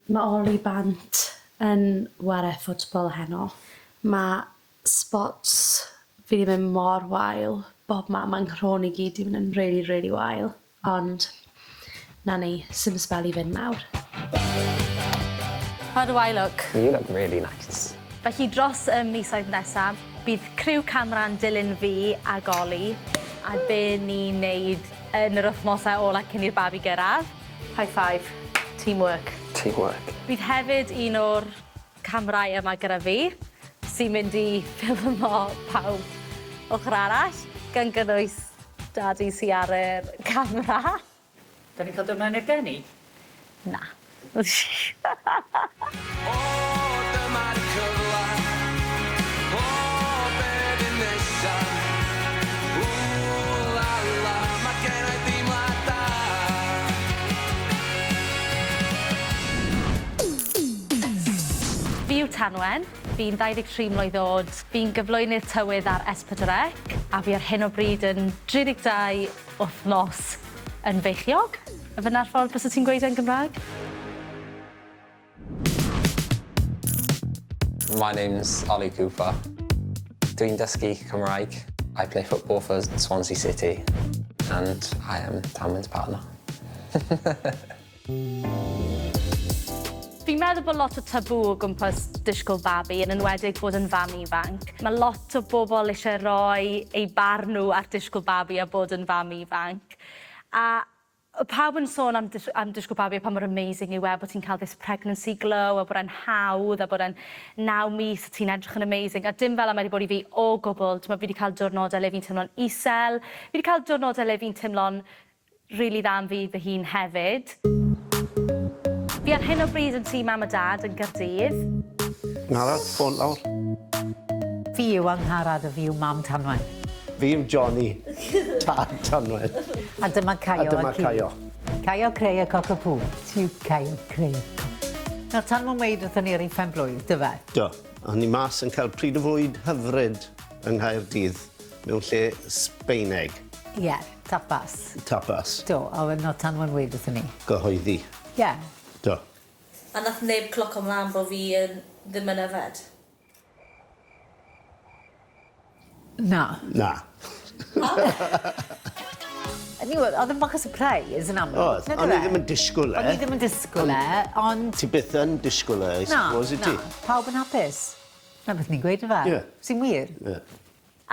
Mae Oli bant yn ware football heno. Mae spots fi 'di mynd mor wael bob man, mae 'nghrôn i gyd 'di mynd yn rili rili wael. Ond 'na ni, sim sbel i fynd nawr. How do I look? You look really nice. Felly dros y misoedd nesaf, bydd criw camera'n dilyn fi ag Oli a be ni'n neud yn yr wythnosau ola cyn i'r babi gyrraedd. High five. Teamwork. Teamwork. Bydd hefyd un o'r camerâu yma gyda fi sy'n mynd i ffilmo pawb ochr arall, gan gynnwys dadi sy ar yr camera. 'Dan ni'n cael dod mewn i'r geni? Na. O, dyma'r cyfle. O, be fydd nesa? Ww la la, mae gen i deimlad da. Fi yw Tanwen, fi'n 23 mlwydd o'd, fi'n gyflwynydd tywydd ar S4C a fi ar hyn o bryd yn 32 wythnos yn feichiog. Ife 'na'r ffordd byset ti'n gweud e yn Gymraeg? My name's Ollie Cooper. Dwi'n dysgu Cymraeg. I play football for Swansea City and I am Tanwen's partner. Fi'n meddwl bod lot o tabŵ o gwmpas disgwyl babi, yn enwedig bod yn fam ifanc. Mae lot o bobl eisiau rhoi eu barn nhw ar disgwyl babi a bod yn fam ifanc. A oedd pawb yn sôn am dis- am disgwyl babi a pa mor amazing yw e, bod ti'n cael this pregnancy glow a bod e'n hawdd a bod e'n naw mis a ti'n edrych yn amazing. A dim fel 'na mae 'di bod i fi o gwbl. Timod, fi 'di cael diwrnodau le fi'n teimlo'n isel, fi 'di cael diwrnodau le fi'n teimlo'n rili dda am fi fy hun hefyd. Fi ar hyn o bryd yn tŷ mam a dad yn Gaerdydd. Angharad, ffôn lawr. Fi yw Angharad a fi yw mam Tanwen. Fi yw Johnny, tad Tanwen. A dyma Caio a dyma Caio. Caio Creu y Cockapoo. Ti yw Caio Creu y Cockapoo. Nawr Tanwen weud wrthon ni ar ei phen-blwydd, do fe? Do. O'n i mas yn cael pryd o fwyd hyfryd yng Nghaerdydd mewn lle Sbaeneg. Ie. Tapas. Tapas. Do, a wedyn o'dd Tanwen weud wrthon ni. Gyhoeddi. Ie. Do. A nath neb cloco mlan bo fi yn ddim yn yfed. Na. Na. Eniwe, o'dd e'n bach o surprise yn amlwg. O'dd. Nag O'n i yfe? ddim yn disgwl e. O'n i ddim yn disgwl e, ond... Ti byth yn disgwl e, I suppose, wyt ti? Na, na. Pawb yn hapus. 'Na beth ni'n gweud yfe? Ie. Sy'n wir. Ie.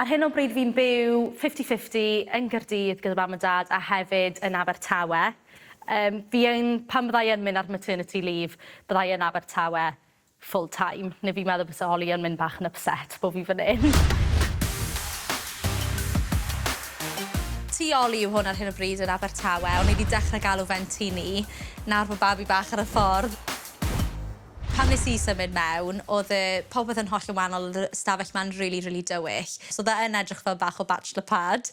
Ar hyn o bryd fi'n byw fifty fifty yn Nghaerdydd gyda mam a dad a hefyd yn Abertawe. Yym fi yn, pan bydda i yn mynd ar maternity leave, bydda i yn Abertawe full time, neu fi'n meddwl byse Ollie yn mynd bach yn upset bo fi fan 'yn. Tŷ Ollie yw hwn ar hyn o bryd yn Abertawe, o'n i 'di dechre galw fe'n tŷ ni, nawr bo' babi bach ar y ffordd. Pan nes i symud mewn, o'dd y popeth yn hollol wahanol, o'dd yr ystafell 'ma'n rili rili dywyll. So o'dd e yn edrych fel bach o bachelor pad.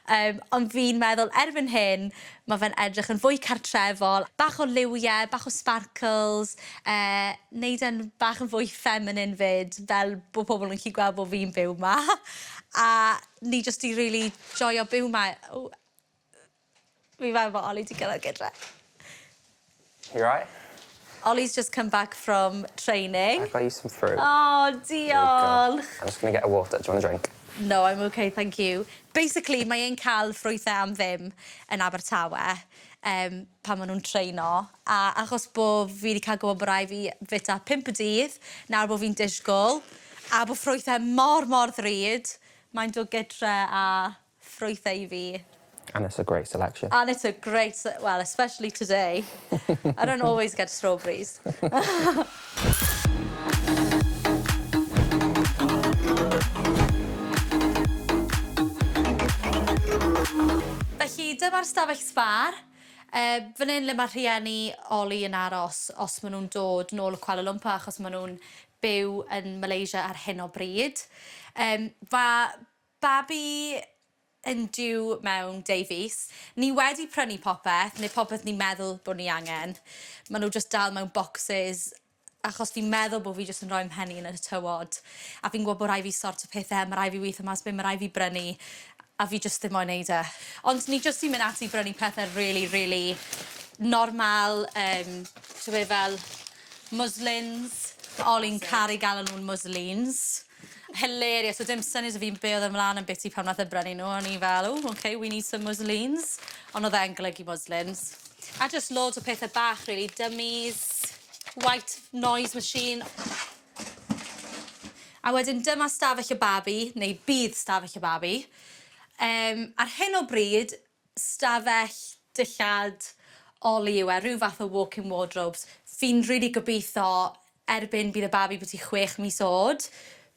Yym ond fi'n meddwl erbyn hyn, ma' fe'n edrych yn fwy cartrefol, bach o liwie, bach o sparkles, yy neud e'n bach yn fwy feminine 'fyd, fel bo' pobol yn gallu gweld bo' fi'n byw 'ma. A ni jyst 'di rili joio byw 'ma. W! Fi fel bo' Ollie 'di gyrraedd gytre. You right? Ollie's just come back from training. I've got you some fruit. O diolch! I'm just gonna get a water, do you want a drink? No I'm ok thank you. Basically mae e'n ca'l ffrwythe am ddim yn Abertawe yym pan ma' nw'n treino a achos bo' fi 'di ca'l gwbod bo' rai' fi fita pump y dydd nawr bo' fi'n disgwl a bo' ffrwythe mor mor ddrud mae'n dod gytre a ffrwythau i fi. And it's a great selection. And it's a great se- well especially today. I don't always get strawberries. Felly dyma'r stafell sbâr. Yy fan 'yn le ma' rhieni Ollie yn aros os ma' nw'n dod nôl o Kuala Lumpur achos ma' nw'n byw yn Malaysia ar hyn o bryd. Yym fa' Babi yn due mewn deufis. Ni wedi prynu popeth, neu popeth ni'n meddwl bod ni angen. Maen nhw jyst dal mewn bocsys, achos fi'n meddwl bod fi jyst yn rhoi mhen i yn y tywod. A fi'n gwybod bod rhaid fi sorto pethau, ma' raid fi weithio mas be ma' raid fi brynu, a fi jyst ddim moyn neud e. Ond ni jyst 'di mynd ati i brynu pethe rili rili normal, yym t'o' be' fel... Muslins. Ma' Ollie'n caru galw nhw'n muslins. Hilarious, so dim syniad 'da fi be' o'dd ymlan yn biti pan nath e brynu nhw, o'n i fel, oh, okay, we need some muslins. Ond o'dd e'n golygu muslins. A just loads o pethe bach, really. Dummies, white noise machine. A wedyn dyma stafell y babi, neu bydd stafell y babi. Ar hyn o bryd, stafell dillad Ollie yw e, rhyw fath o walk-in wardrobes. Fi'n rili gobeithio erbyn bydd y babi byti 6 mis oed,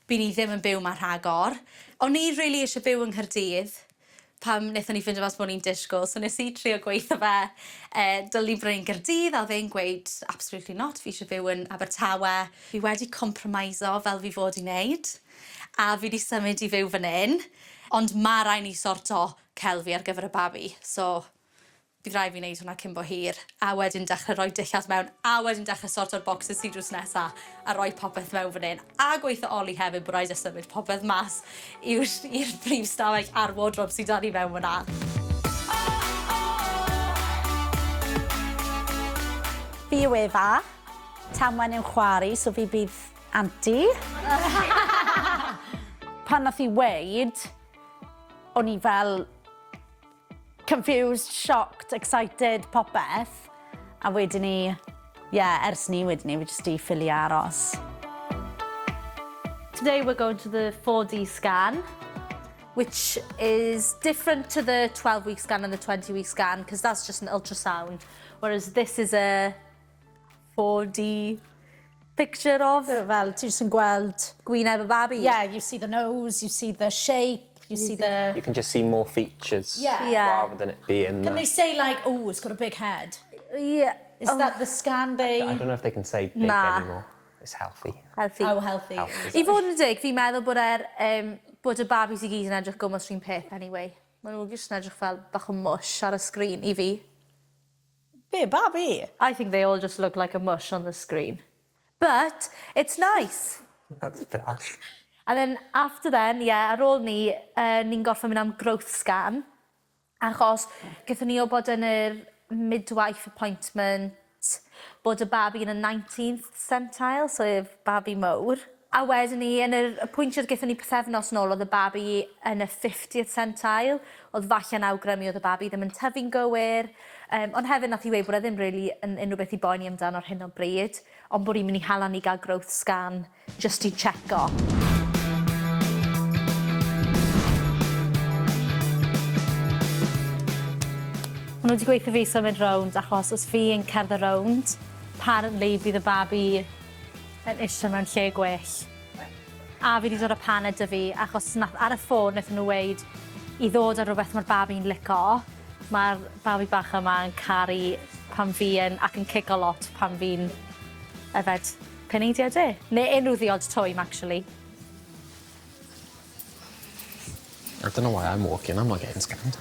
bydd ni ddim yn byw 'ma rhagor. O'n i rili eisiau byw yng Nghaerdydd pam wnaethon ni ffindo mas bod ni'n disgwyl, so nes i trio gweithio fe, dylwn ni brynu Gaerdydd, a oedd e'n gweud, "Absolutely not, fi eisiau byw yn Abertawe." Fi wedi compromiso fel fi fod i wneud, a fi wedi symud i fyw fan hyn, ond ma' rai ni sorto celfi ar gyfer y babi, so bydd rhaid fi wneud hwnna cyn bo hir, a wedyn dechrau rhoi dillad mewn, a wedyn dechrau sorto'r boxes sydd drws nesa, a rhoi popeth mewn fan hyn. A gweithio Ollie hefyd bod rhaid e symud popeth mas i'r brif stafell a'r wardrobe sydd 'da ni mewn fyna. Fi yw Efa. Tanwen yw chwaer i, so fi bydd anti. Pan nath i weud, o'n i fel confused, shocked, excited, popeth. A wedyn ni, yeah, ers ni wedyn ni, fi jyst i ffili aros. Today we're going to the 4D scan, which is different to the 12-week scan and the 20-week scan, because that's just an ultrasound, whereas this is a 4D picture of Fel, ti jyst yn gweld gwyneb y babi. Yeah, you see the nose, you see the shape, you see the You can just see more features rather than it being. Can they say like, "Oh, it's got a big head"? Yeah. Is that the scan they I don't know if they can say big Nah. anymore. It's healthy. Healthy. Oh, healthy. Healthy. I fod yn deg, fi'n meddwl bod y babis i gyd yn edrych gwmws rhywun peth anyway. Maen nhw jyst yn edrych fel bach o mush ar y sgrin i fi. Be, babi? I think they all just look like a mush on the screen. But it's nice. That's a bit harsh. And then after then, yeah, ar ôl ni, ni'n gorfod mynd am growth scan. Achos gaethon ni o bod yn yr midwife appointment bod y babi yn y 19th centile, so babi mowr. A wedyn ni, yn yr apwyntiad gaethon ni pythefnos nôl, oedd y babi yn y 50th centile. Oedd falle'n awgrymu oedd y babi ddim yn tyfu'n gywir. Ond hefyd nath i weud bod e ddim really yn unrhyw beth i boeni amdano ar hyn o bryd, ond bod hi'n mynd i hala ni gael growth scan just i checo. Maen nhw wedi gweithio fi symud rownd achos os fi yn cerdded rownd, apparently bydd y babi yn eistedd mewn lle gwell. A fi wedi dod â paned 'da fi achos nath, ar y ffôn wnaethon nhw weud i ddod ar rhywbeth mae'r babi'n lico. Mae'r babi bach yma yn caru pan fi yn, ac yn cico lot pan fi'n yfed paneidiau de. Neu unrhyw ddiod twym, actually. I don't know why I'm walking. I'm not getting scanned.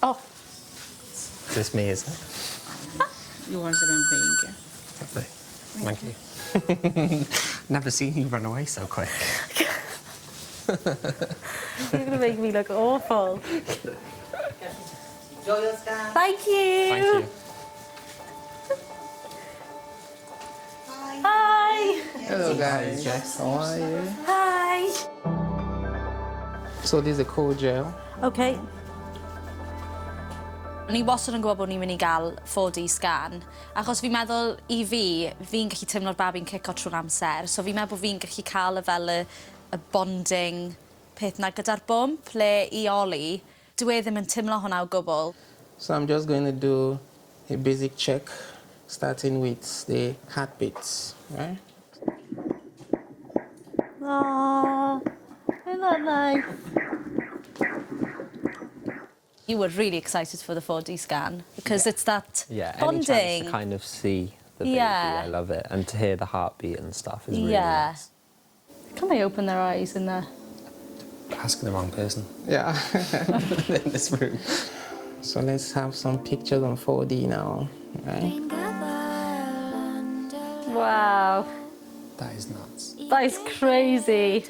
Oh, Is this me, is it? Yours are in big. Lovely. Thank you. Never seen you run away so quick. You're going to make me look awful. Enjoy your scan. Thank you. Thank you. Hi. Hello guys. How are you? Hi. So this is a cold gel. Okay. O'n i wastad yn gwybod bod ni'n mynd i gael 4D scan, achos fi'n meddwl i fi, fi'n gallu teimlo'r babi'n cico trwy'r amser, so fi'n meddwl bod fi'n gallu cael y fel y bonding peth 'na gyda'r bwmp, le i Oli, dwi e ddim yn teimlo hwnna o gwbl. So I'm just going to do a basic check, starting with the heartbeats, right? Aww, isn't that nice? You were really excited for the 4D scan because it's that Yeah, any bonding. chance to kind of see the baby, I love it. And to hear the heartbeat and stuff is really nice. Can they open their eyes in there? Asking the wrong person Yeah. in this room. So let's have some pictures on 4D now, right? Wow, That is nuts. That is crazy.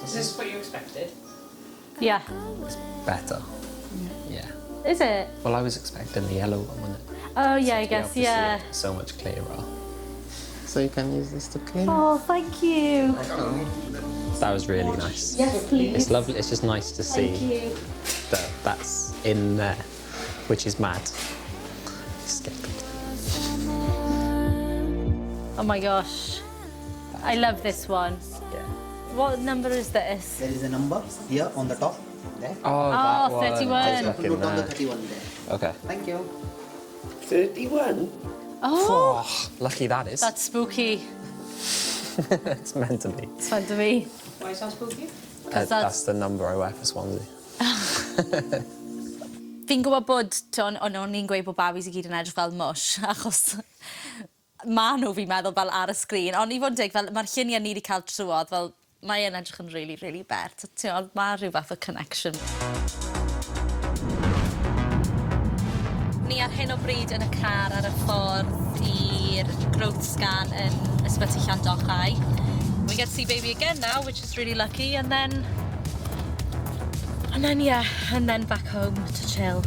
Is this what you expected? Yeah. It's better. Yeah. Is it? Well, I was expecting the yellow one, wasn't it? Oh, yeah, I To be able guess, to see yeah. it so much clearer. So you can use this to clean. Oh, thank you. That was really nice. Yes, please. It's lovely. It's just nice to see Thank you. that that's in there, which is mad. Scared. Oh my gosh. I love this one. Yeah. What number is this? There is a number here on the top. There. Oh, that Oh, one. 31. I was You have to looking note down the there. 31 there. Okay. Thank you. 31? Oh, Oh, lucky that is. that's spooky. It's meant to be. It's meant to be. Why is that spooky? that's- That's the number I wear for Swansea. Fi'n gwybod bod, t'o', o'n i'n gweud bod babis i gyd yn edrych fel mush, achos ma' nhw, fi'n meddwl, fel ar y sgrin. Ond i fod yn deg, fel, ma'r lluniau ni wedi cael trwodd, fel, mae e'n edrych yn really, really bert. T'o', ma' rhyw fath o connection. Ni ar hyn o bryd yn y car ar y ffordd i'r growth scan yn Ysbyty Llandochau. We get to see baby again now, which is really lucky, and then yeah, and then back home to chill.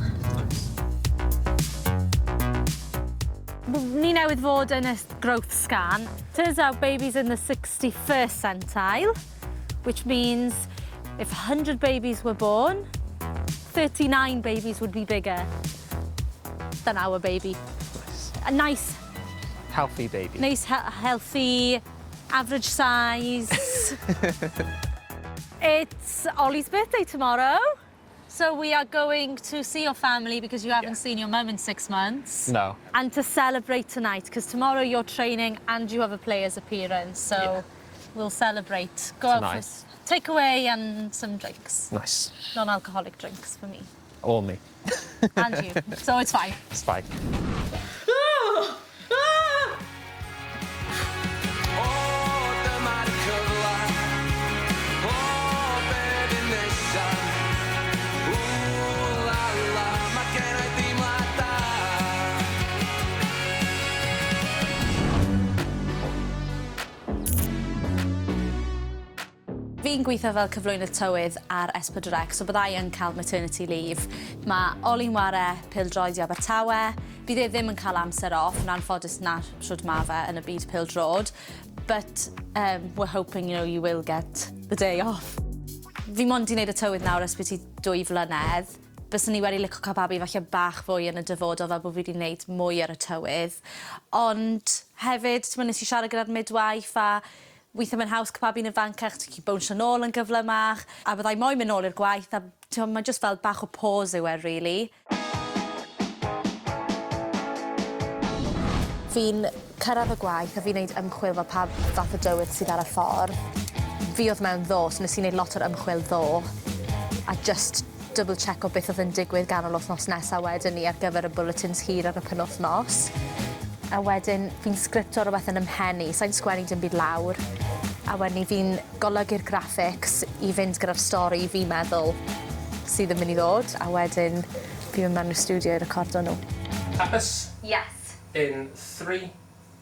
Ni newydd fod yn y growth scan. Turns out baby's in the 61st centile, which means if 100 babies were born, 39 babies would be bigger than our baby. Nice. A nice, Healthy baby. nice, healthy, average size. It's Ollie's birthday tomorrow. So we are going to see your family because you haven't seen your mum in 6 months. No. And to celebrate tonight, because tomorrow you're training and you have a player's appearance. So we'll celebrate. Go out for Tonight. Takeaway and some drinks. Nice. Non-alcoholic drinks for me. Or me. And you. So it's fine. It's fine. O, dyma'r cyfle. O, be fydd nesa? Ww, la la, mae gen i deimlad da. Fi'n gweithio fel cyflwynydd tywydd ar S4C, so byddai yn cael maternity leave. Mae Ollie'n ware pêl-droed i Abertawe. Bydd e ddim yn cael amser off, yn anffodus na shwd ma fe yn y byd pêl-droed. But we're hoping, you will get the day off. Fi mond 'di wneud y tywydd nawr ers byti 2 flynedd. Byswn ni wedi licio cael babi falle bach fwy yn y dyfodol fel bod fi wedi wneud mwy ar y tywydd. Ond hefyd, ti'n nes i siarad gyda'r midwife a weithio mae'n haws cael babi'n ifancach, ti'n gallu bownsio nôl yn gyflymach, a byddai moyn mynd nôl i'r gwaith, a ti'n mae just fel bach o pause yw e, really. Fi'n cyrraedd y gwaith a fi'n neud ymchwil fel pa fath o dywydd sydd ar y ffordd. Fi oedd mewn ddo, so nes i wneud lot o'r ymchwil ddo, a just double check o beth oedd yn digwydd ganol wythnos nesaf wedyn ni ar gyfer y bulletins hir ar y penwthnos. A wedyn fi'n sgripto rhywbeth yn 'y mhen i, sa'n sgwennu dim byd lawr. A wedyn fi'n golygu'r graphics i fynd gyda'r stori fi'n meddwl sydd yn mynd i ddod, a wedyn fi'n mynd mewn i'r studio i recordo nhw. Hapus? Yes. In three,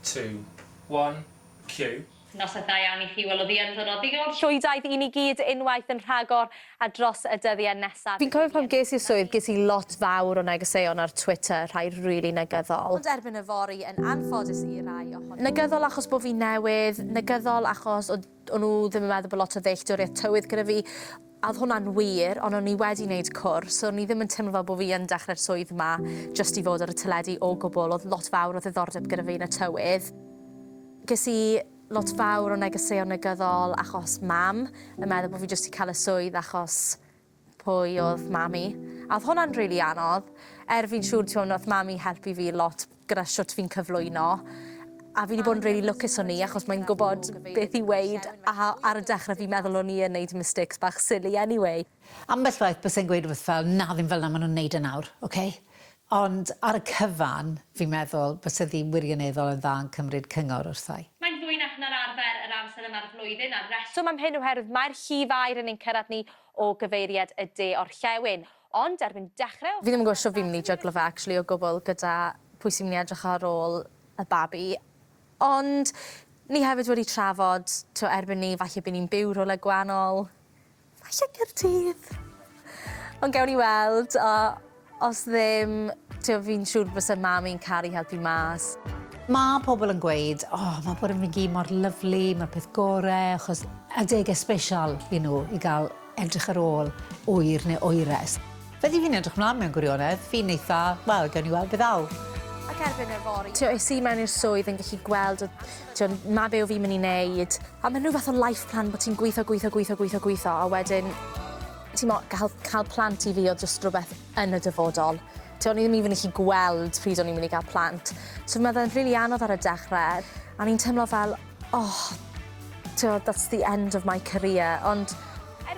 two, one, cue. Noswaith dda iawn i chi, wel oedd hi yn ddwrnod ddigon llwydaidd i ni gyd unwaith yn rhagor a dros y dyddiau nesaf. Fi'n cofio pan ges i'r swydd, ges i lot fawr o negeseuon ar Twitter, rhai really really negyddol. Ond erbyn yfory yn anffodus i rai ohono. Negyddol achos bod fi newydd, negyddol achos o'n nhw ddim yn meddwl bod lot o ddealltwriaeth tywydd gyda fi. A oedd hwnna'n wir, ond o'n i wedi wneud cwrs, so o'n i ddim yn teimlo fel bod fi yn dechrau'r swydd yma just i fod ar y teledu o gwbl. Oedd lot fawr o ddiddordeb gyda fi yn y tywydd. Ges i lot fawr o negeseuon negyddol achos mam yn meddwl bod fi jyst i cael y swydd achos pwy oedd mami. A oedd hwnna'n really anodd. Er fi'n siŵr ti'n nath mami helpu fi lot gyda shwt fi'n cyflwyno. A fi wedi bod yn really lwcus o'n i achos mae'n gwybod beth i weud a ar y dechrau fi'n meddwl o'n i yn neud mistakes bach silly anyway. Ambell waith bysai'n gweud rhywbeth fel, na ddim fel na maen nhw'n neud e nawr, oce? Ond ar y cyfan, fi'n meddwl, byse ddi wirioneddol yn dda yn cymryd cyngor wrthai. Mae'n fwy na na'r arfer yr amser yma'r flwyddyn a'r reswm am hyn oherwydd mae'r llif aer yn ein cyrraedd ni o gyfeiriad y de orllewin. Ond erbyn dechrau. Fi ddim yn gwybod shwt fi'n mynd i jyglo fe actually o gwbl gyda pwy sy'n mynd i edrych ar ôl y babi. Ond ni hefyd wedi trafod to, erbyn ni, falle bydd ni'n byw rhywle gwahanol. Falle Caerdydd. Ond gewn ni weld. A Os ddim, t'o' fi'n siŵr byse mam i'n caru helpu mas. Ma' pobl yn gweud, o, oh, mae bod yn fam-gu mor lyfli, mae'r peth gore, achos adegau special i nhw i gael edrych ar ôl ŵyr neu wyres. Felly fi'n edrych mlaen mewn gwirionedd, fi'n eitha, wel, gawn ni weld beth ddaw. Ac erbyn yfory. T'o' es i mewn i'r swydd yn gallu gweld o t'o' 'na be' o' fi'n myn' i neud. A ma'n rhyw fath o life plan bo' ti'n gwitho gwitho gwitho gwitho gwitho a wedyn t'mo' ga'l ca'l plant i fi o'dd jyst rwbeth yn y dyfodol. T'o' o'n i ddim even gallu gweld pryd o'n i'n myn' i ga'l plant. So ma' fe'n rili anodd ar y dechre a o'n i'n teimlo fel oh t'o' that's the end of my career ond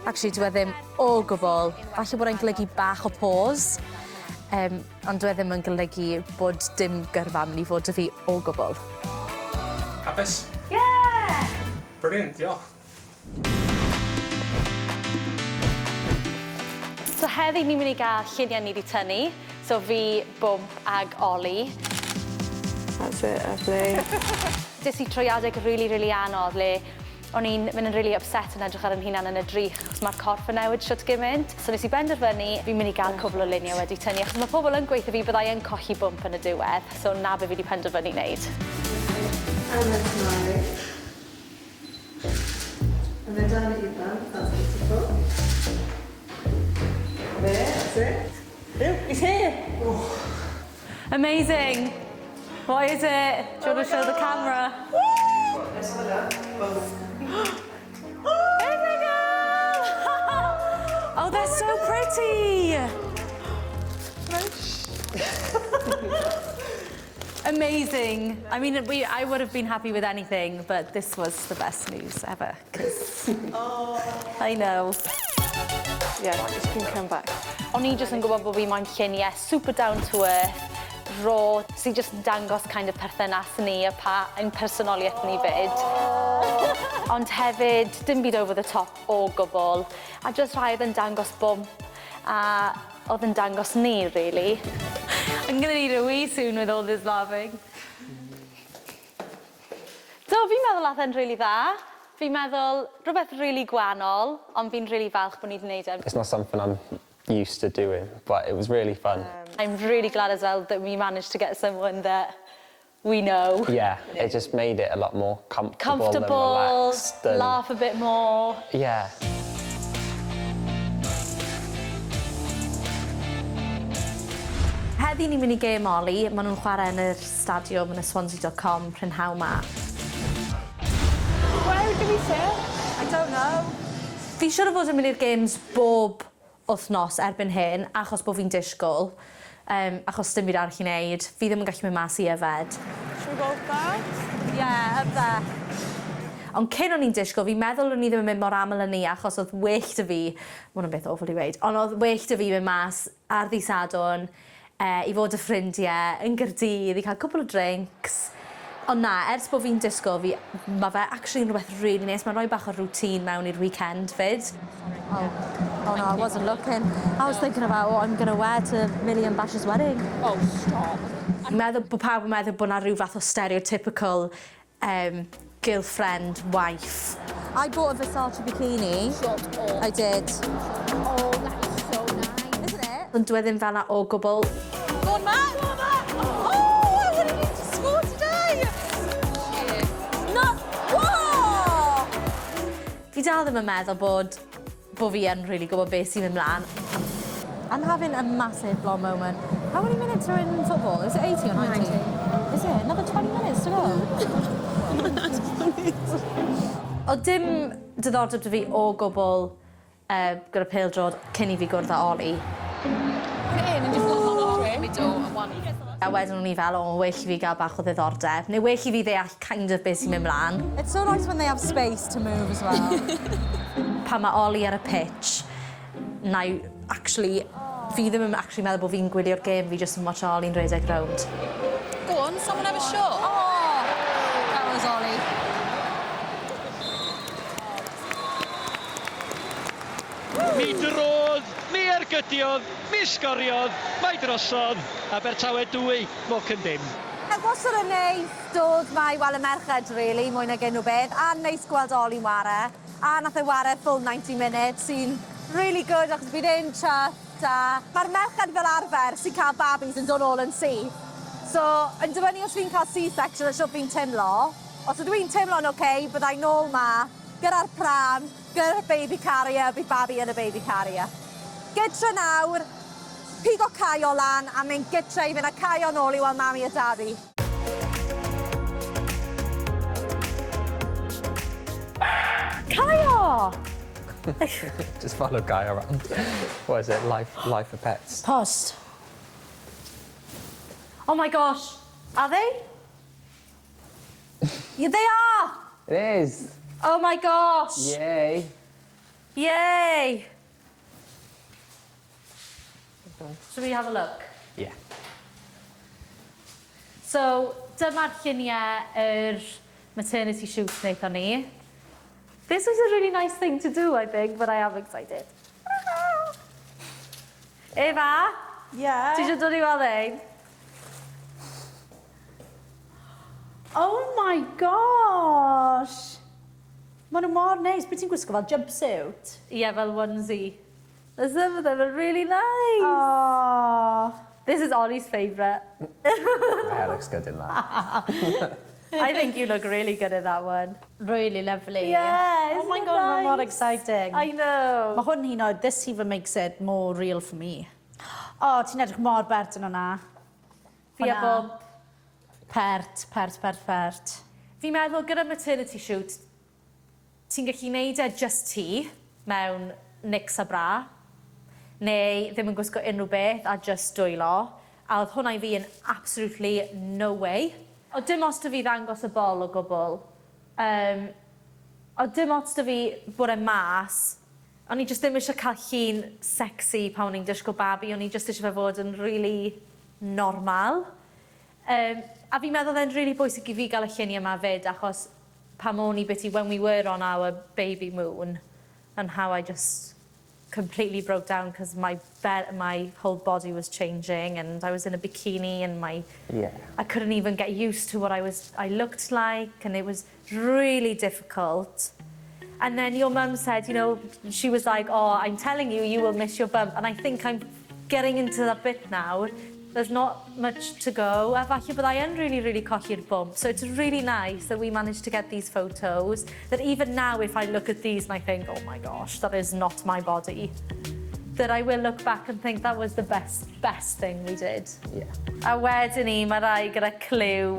actually dyw e ddim o gwbwl. Falle bod e'n golygu bach o pause ond dyw e ddim yn golygu bod dim gyrfa mynd i fod 'da fi o gwbwl. Hapus? Yeah! Brilliant, diolch. So heddi ni'n mynd i gael lluniau ni 'di tynnu. So fi, Bwmp ag Ollie. That's it, lovely. Des i trwy adeg rili, rili anodd le o'n i'n mynd yn rili upset yn edrych ar 'yn hunan yn y drych achos ma'r corff yn newid shwt gymaint. So nes i benderfynu fi'n mynd i gael cwbl o luniau wedi tynnu achos ma' pobl yn gweutho fi byddai yn colli bwmp yn y diwedd. So 'na be fi 'di penderfynu wneud. And then smiling. And then down at your bum, that's beautiful. There, that's it. Oh, he's here! Amazing! What is it? Do you want to show the camera? Let's have a look. Both. There we go! Oh, they're so pretty! Amazing. I mean, I would have been happy with anything, but this was the best news ever, because I know. Yeah, you can come back. O'n i jyst yn gwybod bod fi moyn lluniau super down to earth, raw, sy'n just yn dangos kind of perthynas ni a pa ein personoliaeth ni fyd. Ond hefyd, dim byd over the top o gwbl, a just rhai oedd yn dangos bwmp, a oedd yn dangos ni, really. I'm gonna need a wee soon with all this laughing. Do, fi'n meddwl ath e'n really dda. Fi'n meddwl rhywbeth really gwahanol, ond fi'n really falch bod ni wedi gwneud e. It's not something I'm used to doing, but it was really fun. I'm really glad as well that we managed to get someone that we know. Yeah, it just made it a lot more comfortable, Comfortable, and relaxed. And, laugh a bit more. Yeah. Heddi ni'n mynd i gêm Oli, maen nhw'n chwarae yn yr stadiwm yn y Swansea.com prynhawn 'ma. Where do we sit? I don't know. Fi siŵr o fod yn mynd i'r games bob wythnos erbyn hyn, achos bod fi'n disgwyl. Achos dim byd arall i wneud. Fi ddim yn gallu mynd mas i yfed. Should we go up there? Yeah, up there. Ond cyn o'n i'n disgwyl, fi'n meddwl o'n i ddim yn mynd mor aml â ni achos oedd well 'da fi, ma' hwnna'n beth awful i weud, ond oedd well 'da fi mynd mas ar ddydd Sadwrn i fod â ffrindiau yn Gaerdydd, i cael cwpl o drinks. Ond na, ers bod fi'n disgwyl, fi, mae fe actually yn rhywbeth really neis. Mae'n rhoi bach o routine mewn i'r weekend fyd. Oh no, I wasn't looking. I was thinking about what I'm going to wear to Millie and Bash's wedding. Oh, stop. Fi'n meddwl bod pawb yn meddwl bod 'na rhyw fath o stereotypical girlfriend, wife. I bought a Versace bikini. Shut up. I did. Oh, that is so nice. Isn't it? Ond dwi ddim fel 'na o gwbl. Go on, Matt. Go on, Matt. Oh, I wanted him to score today. No! Whoa! Fi dal ddim yn meddwl bod fi yn really gwybod beth sy'n mynd mlaen. I'm having a massive blonde moment. How many minutes are in football? Is it 80 or 90? 90. Is it? Another 20 minutes to go? Oedd dim diddordeb 'da fi o gwbl gyda pêl-droed cyn i fi gwrdd â Ollie. Put it in and just lock on to Middle and one. A wedyn o'n i fel, o, well i fi gael bach o ddiddordeb. Neu well i fi ddeall kind of beth sy'n mynd mlaen. It's so nice when they have space to move as well. Pan mae Ollie ar y pitch, na i actually, fi ddim yn actually meddwl bod fi'n gwylio'r gêm, fi just yn watch Ollie'n rhedeg rownd. Go on, someone have a shot. Oh, that was Ollie. Mi drodd, mi ergydiodd, mi sgoriodd, mae drosodd, Abertawe 2, Morecambe dim. Wastad yn neis dod 'ma i weld y merched, really, mwy nag unrhyw beth. A neis gweld Ollie'n ware. A nath e ware full 90 minutes, sy'n really good achos bydd e'n chuffed. da. Mae'r merched fel arfer sy'n cael babis yn dod nôl yn syth. So, yn dibynnu os fi'n cael C-section a shwt fi'n teimlo. Os ydw i'n teimlo'n ok, byddai nôl 'ma gyda'r pram, gyda'r baby carrier, bydd babi yn y baby carrier. Gytre nawr, pigo Caio lan a mynd gytre i fynd â Caio nôl i weld mami a dadi. Caio! Just follow Guy around. What is it? Life, life for pets. Post. Oh my gosh, are they? Yeah, they are! It is. Oh my gosh! Yay. Yay! Shall we have a look? Yeah. So, dyma'r lluniau yr maternity shoot wnaethon ni. This was a really nice thing to do, I think, but I am excited. Efa? Yeah? Ti eisiau dod i weld ein? Oh my gosh! Maen nhw mor neis. Beth ti'n gwisgo fel jumpsuit? Ie, yeah, fel onesie. Some of them are really nice. Oh. This is Ollie's favourite. My hair looks good in that. I think you look really good in that one. Really lovely. Yeah, Oh isn't my it god, nice? Mor nice? exciting. I know. Mae hwn hyn oed, this even makes it more real for me. Oh, ti'n edrych mor bert yn hwnna. Fi a Hwnna. Bob. Pert, pert, pert, pert. Fi'n meddwl gyda maternity shoot, ti'n gallu neud e just ti mewn knicks a bra, neu ddim yn gwisgo unrhyw beth a just dwylo. A oedd hwnna i fi yn absolutely no way. O dim ots 'da fi ddangos y bol o gwbl. O dim ots 'da fi bod e mas. O'n i just ddim eisiau cael llun sexy pan o'n i'n disgwyl babi. O'n i just eisiau fe fod yn really normal. A fi'n meddwl e'n really bwysig i fi gael y lluniau yma fyd, achos pan o'n i biti when we were on our baby moon, and how I just completely broke down because my whole body was changing and I was in a bikini and my I couldn't even get used to what I looked like, and it was really difficult. And then your mum said, she was like, "Oh, I'm telling you, you will miss your bump." And I think I'm getting into that bit now. There's not much to go. A falle byddai yn really, really colli'r bump. So it's really nice that we managed to get these photos. That even now, if I look at these and I think, "Oh my gosh, that is not my body," that I will look back and think that was the best, best thing we did. A wedyn ni, mae rai gyda clue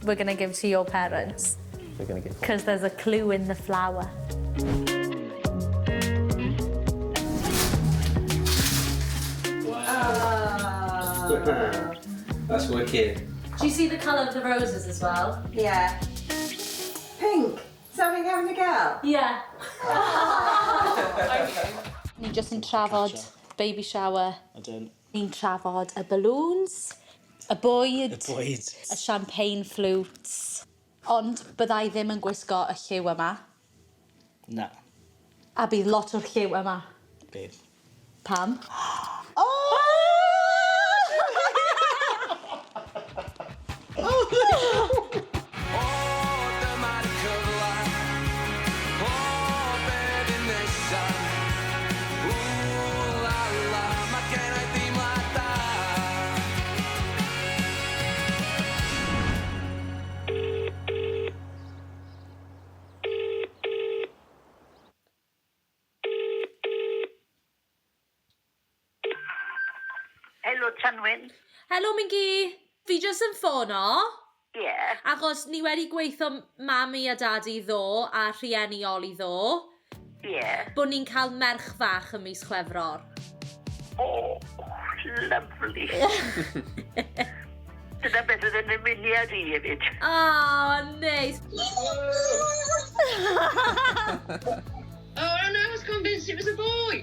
we're going to give to your parents. We're going to give Because there's a clue in the flower. That's wicked. Do you see the colour of the roses as well? Yeah. Pink. So we're having a girl? Yeah. Ni just yn trafod baby shower. Ydyn. Ni'n trafod y balloons, y bwyd, Y bwyd. Y champagne flutes. Ond byddai ddim yn gwisgo y lliw yma. Na. A bydd lot o'r lliw yma. Bydd. Pam? Oh! O, dyma'r cyfle. O, be fydd nesa? Ww, la la, mae gen i deimlad da. Helo, Tanwen. Helo, Mingi. Fi jyst yn ffono. Ie. Achos ni wedi gweithio mami a dadi ddo a rhieni Oli ddo. Ie. Bod ni'n cael merch fach ym mis Chwefror. O, lovely. Dyna beth oedd yn ymuniad i hefyd. Oh, neis. Oh, no, I was convinced it was a boy.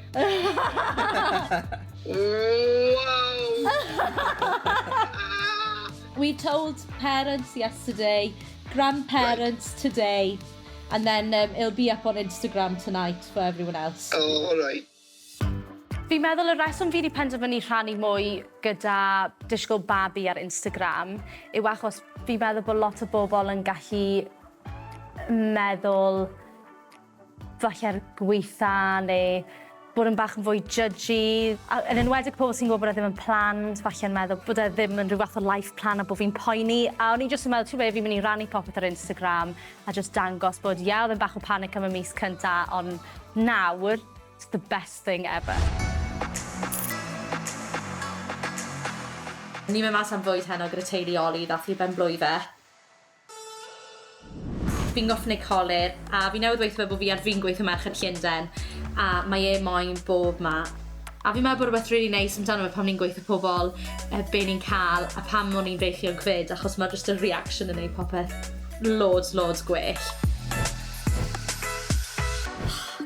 Whoa. We told parents yesterday, grandparents today, and then it'll be up on Instagram tonight for everyone else. Oh, all right. Fi'n meddwl y reswm fi wedi penderfynu rhannu mwy gyda disgwyl babi ar Instagram yw achos fi'n meddwl bod lot o bobl yn gallu meddwl falle'r gweitha neu bod yn bach yn fwy judgy. A yn enwedig pobl sy'n gwybod bod e ddim yn planned, falle'n meddwl bod e ddim yn rhyw fath o life plan a bod fi'n poeni. A o'n i jyst yn meddwl, ti'n be, fi'n mynd i rannu popeth ar Instagram a just dangos bod, ie, yeah, oedd yn bach o panic am y mis cynta, ond nawr, it's the best thing ever. Ni'n mynd mas am fwyd heno gyda teulu Oli, ddathlu ben blwydd fe. Fi'n gorffod neud colur, a fi newydd weithio fe bod fi ar fin gweithio Merched Llundain, a mae e moyn bob ma. A fi'n meddwl bod rhywbeth really neis amdano fe pan ni'n gweithio pobl, be ni'n cael, a pam o'n i'n beichiog 'fyd, achos mae just y reaction yn neud popeth loads, loads gwell.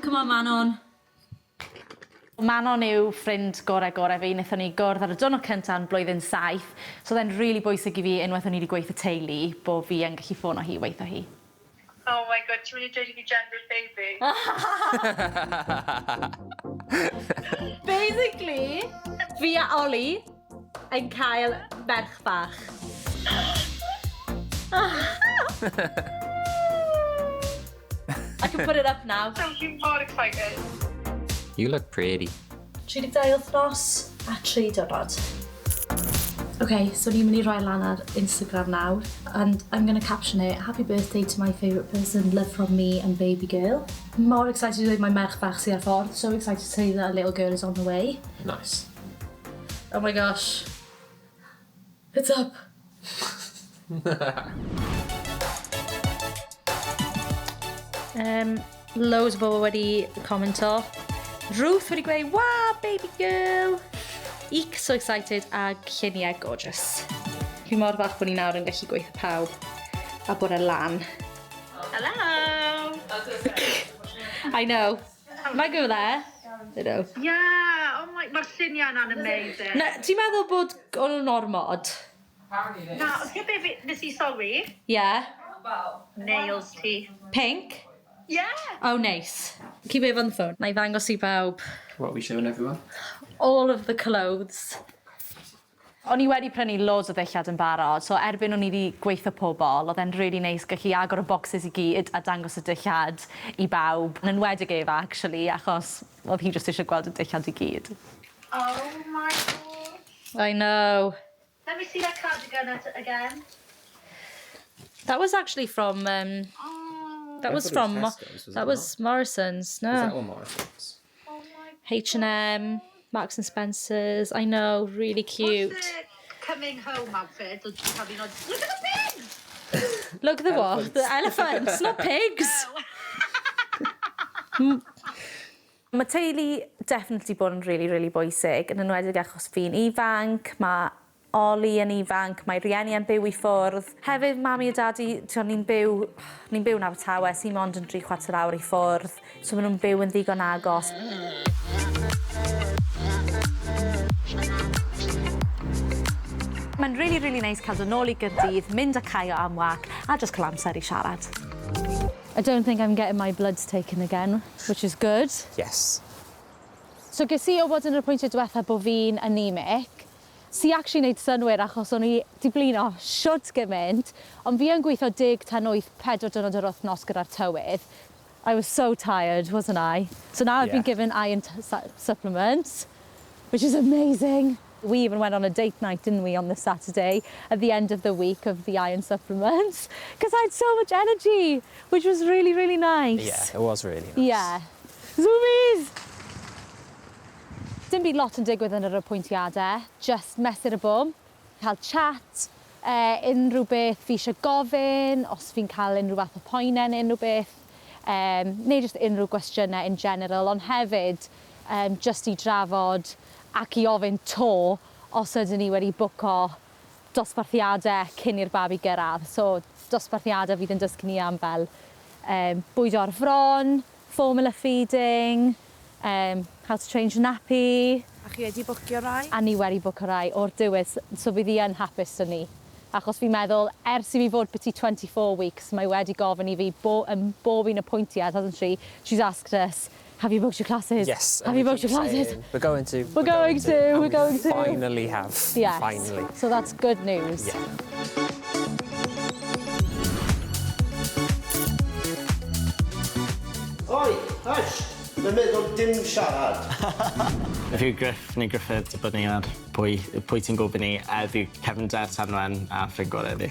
Come on, Manon. Manon yw ffrind gorau gorau fi. Wnaethon ni gwrdd ar y diwrnod cyntaf yn blwyddyn 7. So oedd e'n rili bwysig i fi unwaith o'n i wedi gweithio teulu bod fi yn gallu ffono hi weithio hi. Oh my God, ti'n mynd i dweud i fi gender's baby? Basically, fi a Ollie yn cael merch bach. I can put it up now. I'm mor excited. You look pretty. 32 wythnos a 3 diwrnod. Okay, so ni'n mynd i roi lan ar Instagram nawr and I'm going to caption it, "Happy birthday to my favourite person, love from me and baby girl." Mor excited i ddweud mae merch bach sydd ar ffordd. So excited to say that a little girl is on the way. Nice. Oh my gosh. It's up. Loads o bobl wedi commento. Ruth wedi gweud, "Wow, baby girl!" Eek, so excited, a lluniau gorgeous. Fi mor falch bod ni nawr yn gallu gweithio pawb a bod e lan. Hello! I know. Am I go there? I know. Yeah, oh my, mae'r lluniau yna'n amazing. Na, ti'n meddwl bod o'n nhw'n ormod? Na, ond ti'n be nes i sylwi? Yeah. Nails ti. Pink? Yeah. Oh, nice. Keep it on the phone. Na i ddangos i bawb. What are we showing everyone? All of the clothes. O'n i wedi prynu loads o ddillad yn barod, so erbyn o'n i wedi gweithio pobl, oedd e'n really neis gallu agor y boxes i gyd a dangos y dillad i bawb. Yn enwedig Eva, actually, achos oedd hi jyst eisiau gweld y dillad i gyd. Oh my God. I know. Let me see that cardigan again. That was actually from... that I was thought it was from... Tesco's, was that it was Morrison's, no. Is that all Morrison's? H&M, Marks and Spencer's, I know, really cute. What's the coming home outfit? Or have you not... Look at the pigs! Look at the what? The elephants, not pigs. Mae teulu definitely bod yn really, really bwysig, yn enwedig achos fi'n ifanc, mae Ollie yn ifanc, mae rieni yn byw i ffwrdd. Hefyd, mami a dadi, ti'n ni'n byw yn Abertawe, sy'n mond yn 3/4 awr i ffwrdd, so maen nhw'n byw yn ddigon agos. Mae'n really, really nice cael dod nôl i Gaerdydd, mynd â Caio am wac, a just cael amser i siarad. I don't think I'm getting my bloods taken again, which is good. Yes. So ges i o bod yn yr apwyntiad diwetha bod fi'n anemic, sy actually wneud synwyr achos o'n i 'di blino shwt gymaint, ond fi yn gweithio 10 tan 8 4 diwrnod yr wythnos gyda'r tywydd. I was so tired, wasn't I? So now I've been given iron supplements, which is amazing. We even went on a date night, didn't we, on the Saturday at the end of the week of the iron supplements, because I had so much energy, which was really, really nice. Yeah, it was really nice. Yeah. Zoomies! Dim byd lot yn digwydd yn yr apwyntiadau, just mesur y bwm, cael chat, unrhyw beth fi eisiau gofyn, os fi'n cael unrhyw fath o poenau neu unrhyw beth, neu just unrhyw gwestiynau in general, ond hefyd just i drafod ac i ofyn to os ydyn ni wedi bwco dosbarthiadau cyn i'r babi gyrraedd. So dosbarthiadau fydd yn dysgu ni am fel bwydo ar fron, formula feeding, how to change a nappy. A chi wedi bwcio rai? A ni wedi bwcio rai o'r diwedd, so fydd hi yn hapus 'da ni. Achos fi'n meddwl, ers i fi fod byti 24 weeks, mae wedi gofyn i fi bob un apwyntiad, hasn't she? She's asked us, "Have you booked your classes?" Yes. "Have And you we booked your keep classes?" saying, "We're going to. We're going to, and we're we going to." Finally have. Yes. Finally. So that's good news. Yeah. Oi! Hush! Mae'n meddwl dim siarad. Fi yw Griff neu Gruffydd, dibynnu ar pwy, pwy ti'n gofyn i. Fi yw cefnder Tanwen a ffrind gorau fi.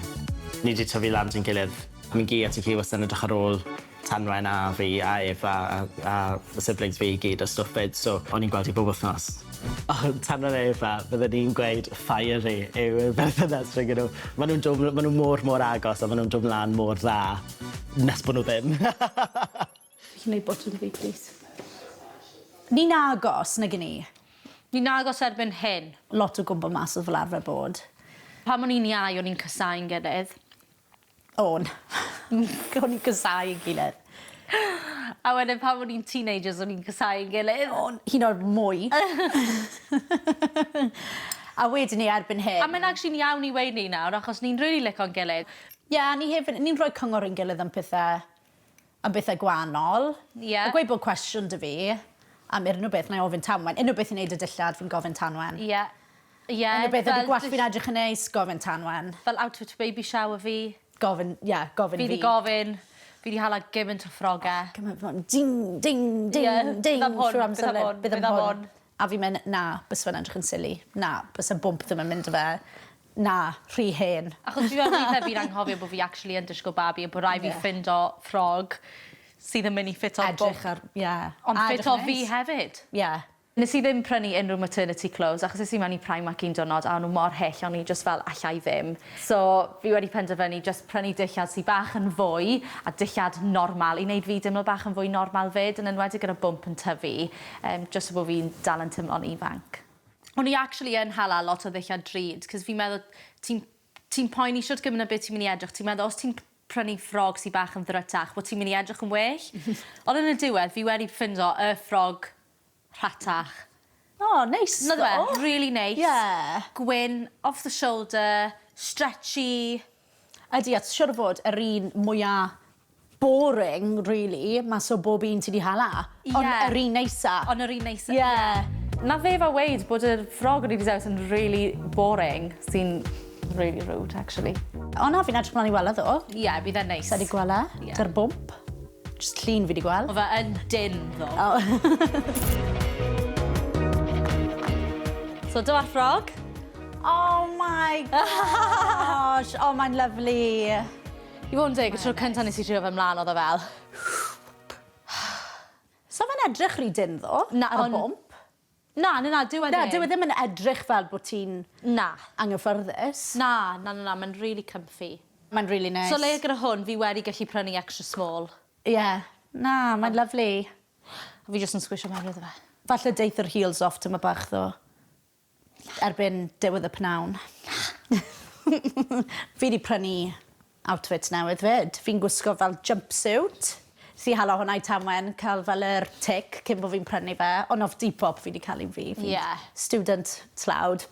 Ni 'di tyfu lan 'da'n gilydd. Mi'n gi a ti ci wastad yn edrych ar ôl Tanwen a fi a Efa a a fy siblings fi i gyd a stwff 'fyd so o'n i'n gweld hi bob wthnos. Ond Tanwen a Efa fydden i'n gweud fiery yw y berthynas rhwng nhw. Ma' nw'n do' ma' nw mor mor agos a ma' nw'n dod mlan mor dda nes bo' nw ddim. Chi neud botwm fi plîs. Ni'n agos nag 'yn ni? Ni'n agos erbyn hyn. Lot o gwmpo mas odd fel arfer bod. Pan o'n i'n iau o'n i'n casau'n gilydd. O'n. O'n i'n casau ein gilydd. A wedyn pan o'n i'n teenagers o'n i'n casau ein gilydd. O'n. Hyd yn oed mwy. A wedyn 'ny erbyn hyn... A mae'n actually'n iawn i weud 'ny nawr achos ni'n rili lico'n gilydd. Ie a ni hefyd ni'n rhoi cyngor i'n gilydd am pethe am bethe gwahanol. Ie. A gweud bod cwestiwn 'da fi am unrhyw beth 'nai ofyn Tanwen. Unrhyw beth i neud â dillad fi'n gofyn Tanwen. Ie. Ie. Unrhyw beth ydi gwallt fi'n edrych yn neis gofyn Tanwen. Fel outfit baby shower fi. Gofyn ie gofyn fi. Fi 'di gofyn. Fi 'di hala gymint o ffroge. Oh gymaint fel ding ding ding ding trwy'r amser 'fyd. Bydd am hwn. A fi'n mynd na byse fe'n edrych yn silly. Na byse bwmp ddim yn mynd 'da fe. Na rhy hen. Achos fi fel withe fi'n anghofio bo' fi actually yn disgwl babi a bo' rai' fi ffindo ffrog sydd yn myn' i ffito'r bwmp. Edrych ar ie. Ond ffito fi hefyd. Ie. Nes i ddim prynu unrhyw maternity clothes achos es i mewn i Primark un diwrnod a o'n nhw mor hyll o'n i jyst fel alla i ddim. So fi wedi penderfynu jyst prynu dillad sy bach yn fwy a dillad normal i neud fi dimlo bach yn fwy normal 'fyd yn enwedig gyda bwmp yn tyfu yym jyst so bo' fi'n dal yn timlo'n ifanc. O'n i actually yn hala lot o ddillad drud 'cos fi'n meddwl ti'n ti'n poeni shwt gymaint o be' ti'n myn' i edrych ti'n meddwl os ti'n prynu ffrog sy bach yn ddrytach bo' ti'n myn' i edrych yn well. Ond yn y diwedd fi wedi ffindo y ffrog rhatach. O neis ddo. Naddo fe? Rili neis. Ie. Gwyn, off the shoulder, stretchy. Ydi a siŵr o fod yr un mwya boring rili mas o bob un ti 'di hala. Ie. Ond yr un neisa. Ond yr un neisa. Ie. Nath Efa weud bod y ffrog o'n i 'di dewis yn rili boring sy'n rili rude actually. O na fi'n edrych mlan i weld e ddo. Ie bydd e'n neis. Sai 'di gwel' e. Ie. 'Da'r bwmp. Jyst llun fi 'di gweld. Ma' fe yn dyn ddo. O. So dyma'r ffrog. Oh my gosh! O mae'n lyfli. I fod yn deg y tro cynta nes i trio fe mlan o'dd e fel So fe'n edrych rhy dyn ddo? Na ar y on'... bwmp. Na na na dyw e ddim. Na dyw e ddim yn edrych fel bo' ti'n... Na. ...anghyffyrddus. Na na na na ma'n rili comfy. Mae'n rili neis. So leia gyda hwn fi wedi gallu prynu extra small. Ie. Na mae'n lyfli. A fi jyst yn sgwisho mewn iddo fe. Falle deith yr heels off tymed bach ddo. Erbyn diwedd y pnawn. Fi 'di prynu outfit newydd 'fyd. Fi'n gwisgo fel jumpsuit. Nes i hala hwnna i Tanwen ca'l fel yr tick cyn bo' fi'n prynu fe ond off Depop fi 'di ca'l un fi. Fi'n... Ie. ...student tlawd.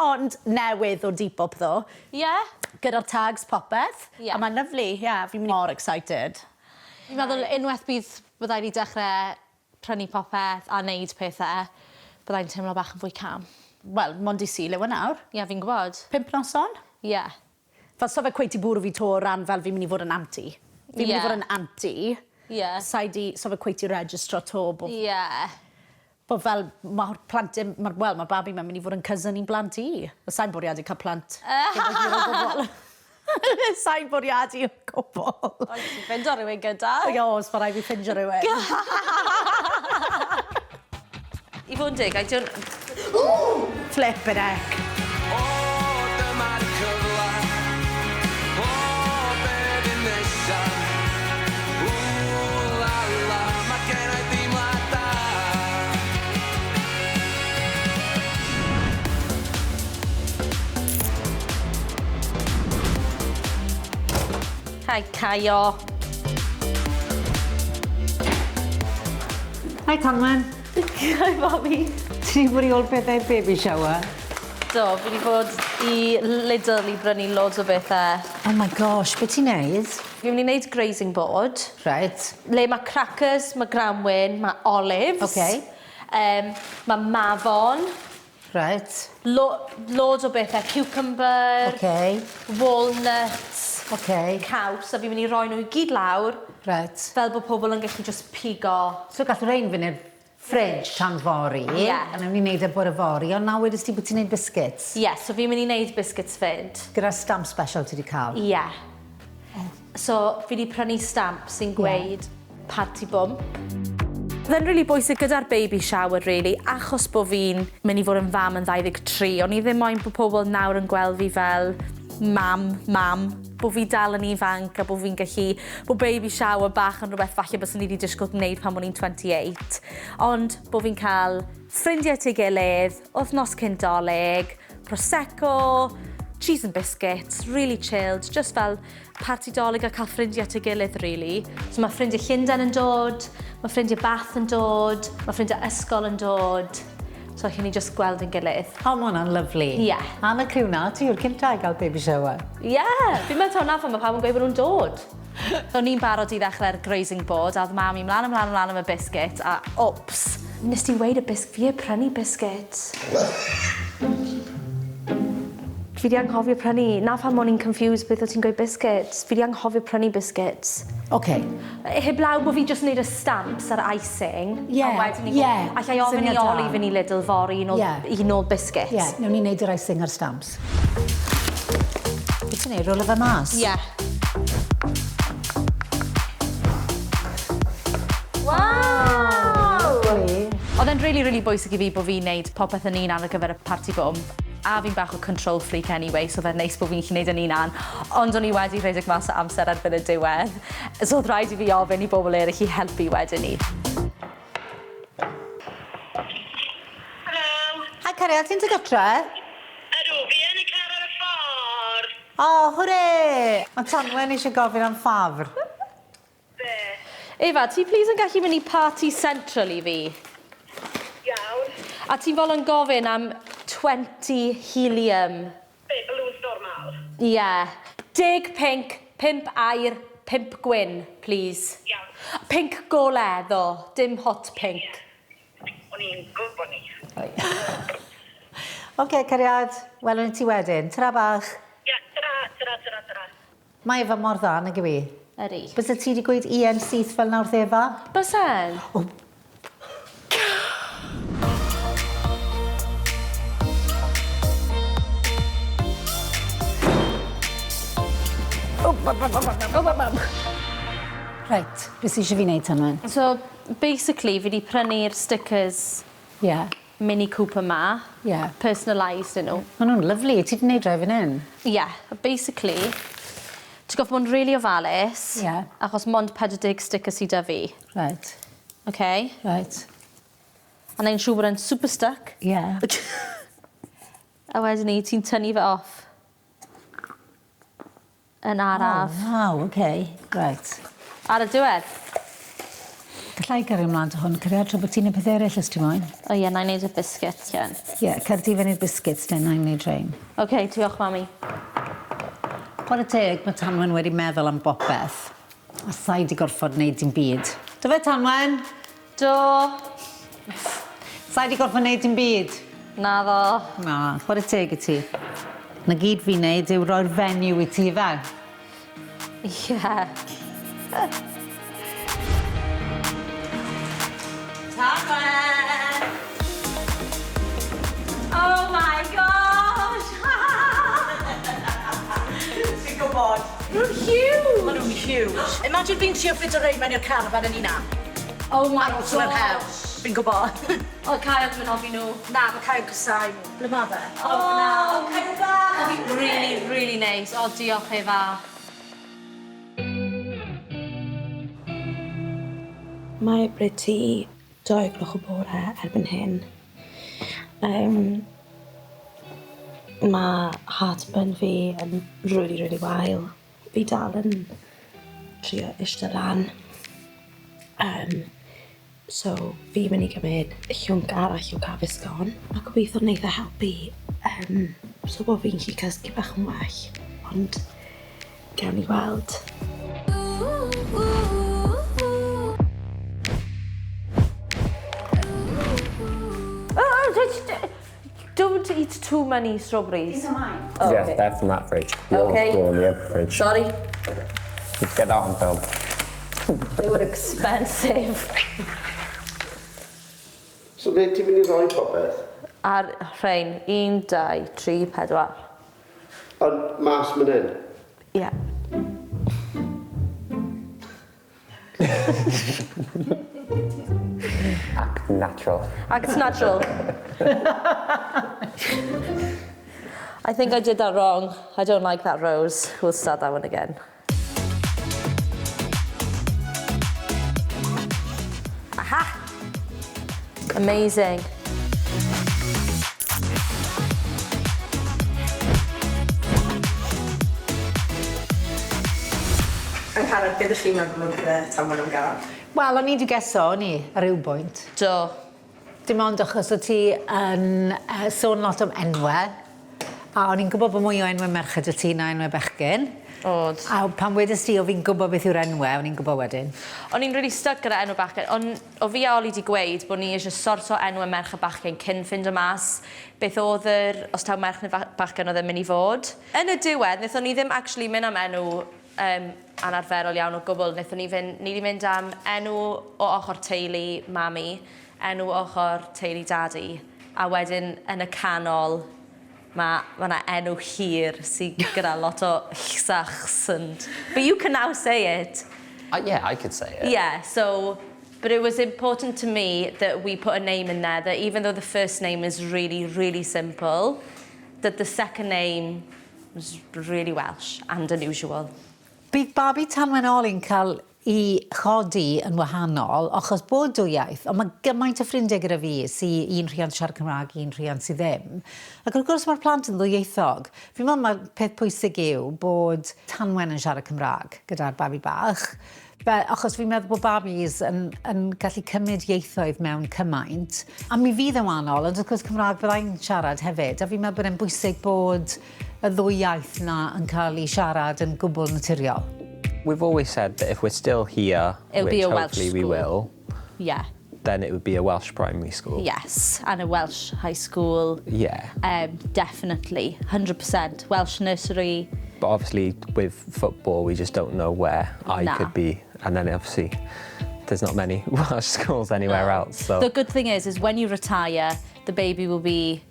Ond newydd o Depop ddo. Ie. Gyda'r tags popeth. Ie. A mae'n lyfli ie fi'n mor excited. Fi'n meddwl unweth bydd byddai 'di dechre prynu popeth a neud pethe byddai'n teimlo bach yn fwy calm. Wel mond dy' Sul yw e nawr. Ie fi'n gwbod. Pump noson. Ie. Fel so fe cweit 'di bwrw fi 'to o ran fel fi'n myn' i fod yn auntie. Fi'n myn' i fod yn auntie. Ie. Sai 'di so fe cweit 'di registro 'to bo'... Ie. ...bo' fel ma'r plant dim ma'r wel ma'r babi 'ma myn' i fod yn cousin i'n blant i. Wel sai'n bwriadu ca'l plant. Cyn bo hir o gwbwl. Sai'n bwriadu o gwbwl. Rhaid ti ffindo rywun gyda. Ie o's ma' rai' fi ffindio rywun. I fod yn deg I don't... Flippin' eck. O dyma'r cyfla O be' fy' nesa Ww la la ma' genai deimlad da. Hi Caio. Hi Tanwen. Hi Bobby. Ti 'di bod i ôl pethau i'r baby shower? Do, fi 'di bod i Lidl i brynu loads o bethe. Oh my gosh, be' ti'n neud? Fi myn' i neud grazing board. Reit. Le ma' crackers, ma' grawnwin, ma' olives. Oce. Ma' mafon. Reit. Lo- loads o bethe, cucumber. Oce. Walnuts. Okay. Caws, a fi'n mynd i roi nhw i gyd lawr. Right. Fel bod pobl yn gallu just pigo. So gall rhain fynd i'r fridge tan fory. Ie. A newn ni wneud e bore fory, ond nawr wedest ti bod ti'n neud biscuits. Ie, yeah, so fi'n mynd i wneud biscuits fyd. Gyda stamp special ti wedi cael. Ie. Yeah. So fi wedi prynu stamp sy'n gweud party bump. Fe'n really bwysig gyda'r baby shower, really, achos bod fi'n mynd i fod yn fam yn 23. O'n i ddim moyn bod pobl nawr yn gweld fi fel mam, mam, bod fi dal yn ifanc a bod fi'n gallu, bod baby shower bach yn rhywbeth falle byswn i wedi disgwyl gwneud pan o'n i'n 28. Ond bod fi'n cael ffrindiau at ei gilydd, wythnos cyn Dolig, Prosecco, cheese and biscuits, really chilled, just fel party Dolig a cael ffrindiau at ei gilydd, really. So mae ffrindiau Llundain yn dod, mae ffrindiau Bath yn dod, mae ffrindiau ysgol yn dod. So allwn ni just gweld yn gilydd. O, ma' hwnna'n lyfli. Ie. A yn y criw na, ti yw'r cynta i gael baby shower. Ie, yeah, fi'n meddwl taw 'na pham mae pawb yn gweud bod nhw'n dod. O'n i'n barod i ddechrau'r grazing board, a oedd mam i mlaen, ymlaen, ymlaen am y biscuit, a oops, nes ti weud y bisg, fi heb prynu biscuits. Fi di anghofio prynu. Na pham o'n i'n confused beth o ti'n gweud biscuits. Fi di anghofio prynu biscuits. OK. Heblaw bod fi jyst yn neud y stamps a'r icing. Ie, A wedyn ni... ie, Alla i ofyn i syniad da. Oli fynd i Lidl fory i nôl, Ie. i nôl biscuits. Ie, yeah, newn ni wneud yr icing a'r stamps. Beth ti'n neud, rolo fe mas? Ie. Waw! Oedd e'n really, really bwysig i fi bod fi'n neud popeth yn un ar gyfer y party bump. A fi'n bach o control freak anyway, so fe'n neis bod fi'n gallu neud yn unan. Ond o'n i wedi rhedeg mas o amser erbyn y diwedd. So oedd rhaid i fi ofyn i bobl eraill i helpu wedyn ni. Hi cariad, ti'n dy gytre? Ydw, fi yn y car ar y ffordd. O, oh, hwre! Mae Tanwen eisiau gofyn am ffafr. Efa, ti please yn gallu mynd i Party Central i fi? Iawn. A ti'n fodlon gofyn am 20 helium. Be, balloons normal? Ie. Yeah. 10 pink, 5 aur, 5 gwyn, please. Iawn. Pink gole, ddo. Dim hot pink. O'n i'n gwybod ni. OK, cariad, welwn ni ti wedyn. Tara bach. Ia, tara, tara, tara, tara. Mae Efa mor dda, nag yw i? Ydi. Byse ti wedi gweud un syth fel nawr wrth Efa? Bysen? O. Reit, beth sy eisiau fi wneud Tanwen? So, basically, fi wedi prynu'r stickers Mini Cooper ma. Personalised yn nhw. Maen nhw'n lyfli. Ti wedi gwneud rai fan hyn? Ie. Yeah, basically, ti'n gorfod bod yn really ofalus. Achos mond 40 sticker sydd 'da fi. Right. Okay. Right. A neud siŵr bod e'n super stuck. A wedyn ni, ti'n tynnu fe off. Yn araf. Oh, waw, okay. Right. Ar y diwedd. Gallai gario ymlaen 'da hwn, cariad, tra bod ti'n neud peth eraill os ti moyn. O ie, na i wneud y biscuit, ie. Ie, yeah, cer di fyny'r biscuits, den, na i wneud rhain. OK, diolch, mami. Chwarae teg, mae Tanwen wedi meddwl am bopeth. A sa'i di gorfod wneud dim byd. Do fe, Tanwen? Do. Sa'i di gorfod wneud dim byd? Naddo. Na, chwarae teg i ti. Na gyd fi'n neud yw roi'r venue i ti fe. Ie. Tanwen! Oh my gosh! Ti'n gwybod? Nhw'n huge! Maen nhw'n huge. Imagine fi'n trio ffit o rei mewn i'r caravan yn una. Oh my Ar ôl trwy'r hewl. gosh! Fi'n gwybod. O, Caio ddim yn hoffi nhw. Na, mae Caio'n casáu nhw. Ble ma fe? O, na. O, Caio bach! Really, really nice. O, diolch, Efa. Mae byti 2 gloch y bore erbyn hyn. Mae heartburn fi yn really, really wael. Fi dal yn trio eistedd lan. So fi mynd i gymryd llwnc arall o Gaviscon a gobeithio wneith e helpu so bod fi'n gallu cysgu bach yn well. Ond gawn ni weld. Don't eat too many strawberries. These are mine. Oh, yeah, okay. they're from that fridge. You're Okay. You're in the other fridge. Sorry. Get that on film. They were expensive. So ble ti'n mynd i roi popeth? Ar rhain, 1, 2, 3, 4. Ond mas man hyn? Yeah. Act natural. Act natural. I think I did that wrong. I don't like that rose. We'll start that one again. Aha! Amazing. Angharad, beth ydych chi'n meddwl o'r Tanwen am Gareth? Wel, o'n i wedi geso, o'n i, ar ryw bwynt. Do. Dim ond achos o ti yn sôn lot am enwau, a o'n i'n gwybod bod mwy o enwau merched y ti na enwau bechgyn. O'dd. A pan wedes di o fi'n gwybod beth yw'r enwau, o'n i'n gwybod wedyn. O'n i'n really stuck gyda enw bachgen, ond o fi a Oli 'di gweud bod ni eisiau sorto enwau merch a bachgen cyn ffindo mas beth oedd yr, os taw merch neu bachgen oedd e'n mynd i fod. Yn y diwedd, wnaethon ni ddim actually mynd am enw anarferol iawn o gwbl. Wnaethon ni fynd, ni 'di mynd am enw o ochr teulu mami, enw o ochr teulu dadi, a wedyn yn y canol mae ma' 'na enw hir sy gyda lot o chs a chs and... But you can now say it. Yeah, I could say it. Yeah, so... But it was important to me that we put a name in there, that even though the first name is really, really simple, that the second name was really Welsh and unusual. Bydd babi Tanwen Oli'n cael ei chodi yn wahanol achos bod dwy iaith, ond mae gymaint o ffrindiau gyda fi sy un rhiant siarad Cymraeg, un rhiant sydd ddim. Ac wrth gwrs mae'r plant yn ddwyieithog. Fi'n meddwl mae'r peth pwysig yw bod Tanwen yn siarad Cymraeg gyda'r babi bach. Fe, achos fi'n meddwl bod babis yn gallu cymryd ieithoedd mewn cymaint. A mi fydd yn wahanol, ond wrth gwrs Cymraeg byddai'n siarad hefyd. A fi'n meddwl bod e'n bwysig bod y ddwy iaith na yn cael ei siarad yn gwbl naturiol. We've always said that if we're still here, It'll which be a Welsh hopefully we school. will, Yeah. then it would be a Welsh primary school. Yes, and a Welsh high school. Yeah. Definitely, 100%. Welsh nursery. But obviously with football, we just don't know where I Na. could be. And then obviously there's not many Welsh schools anywhere else. So The good thing is when you retire, the baby will be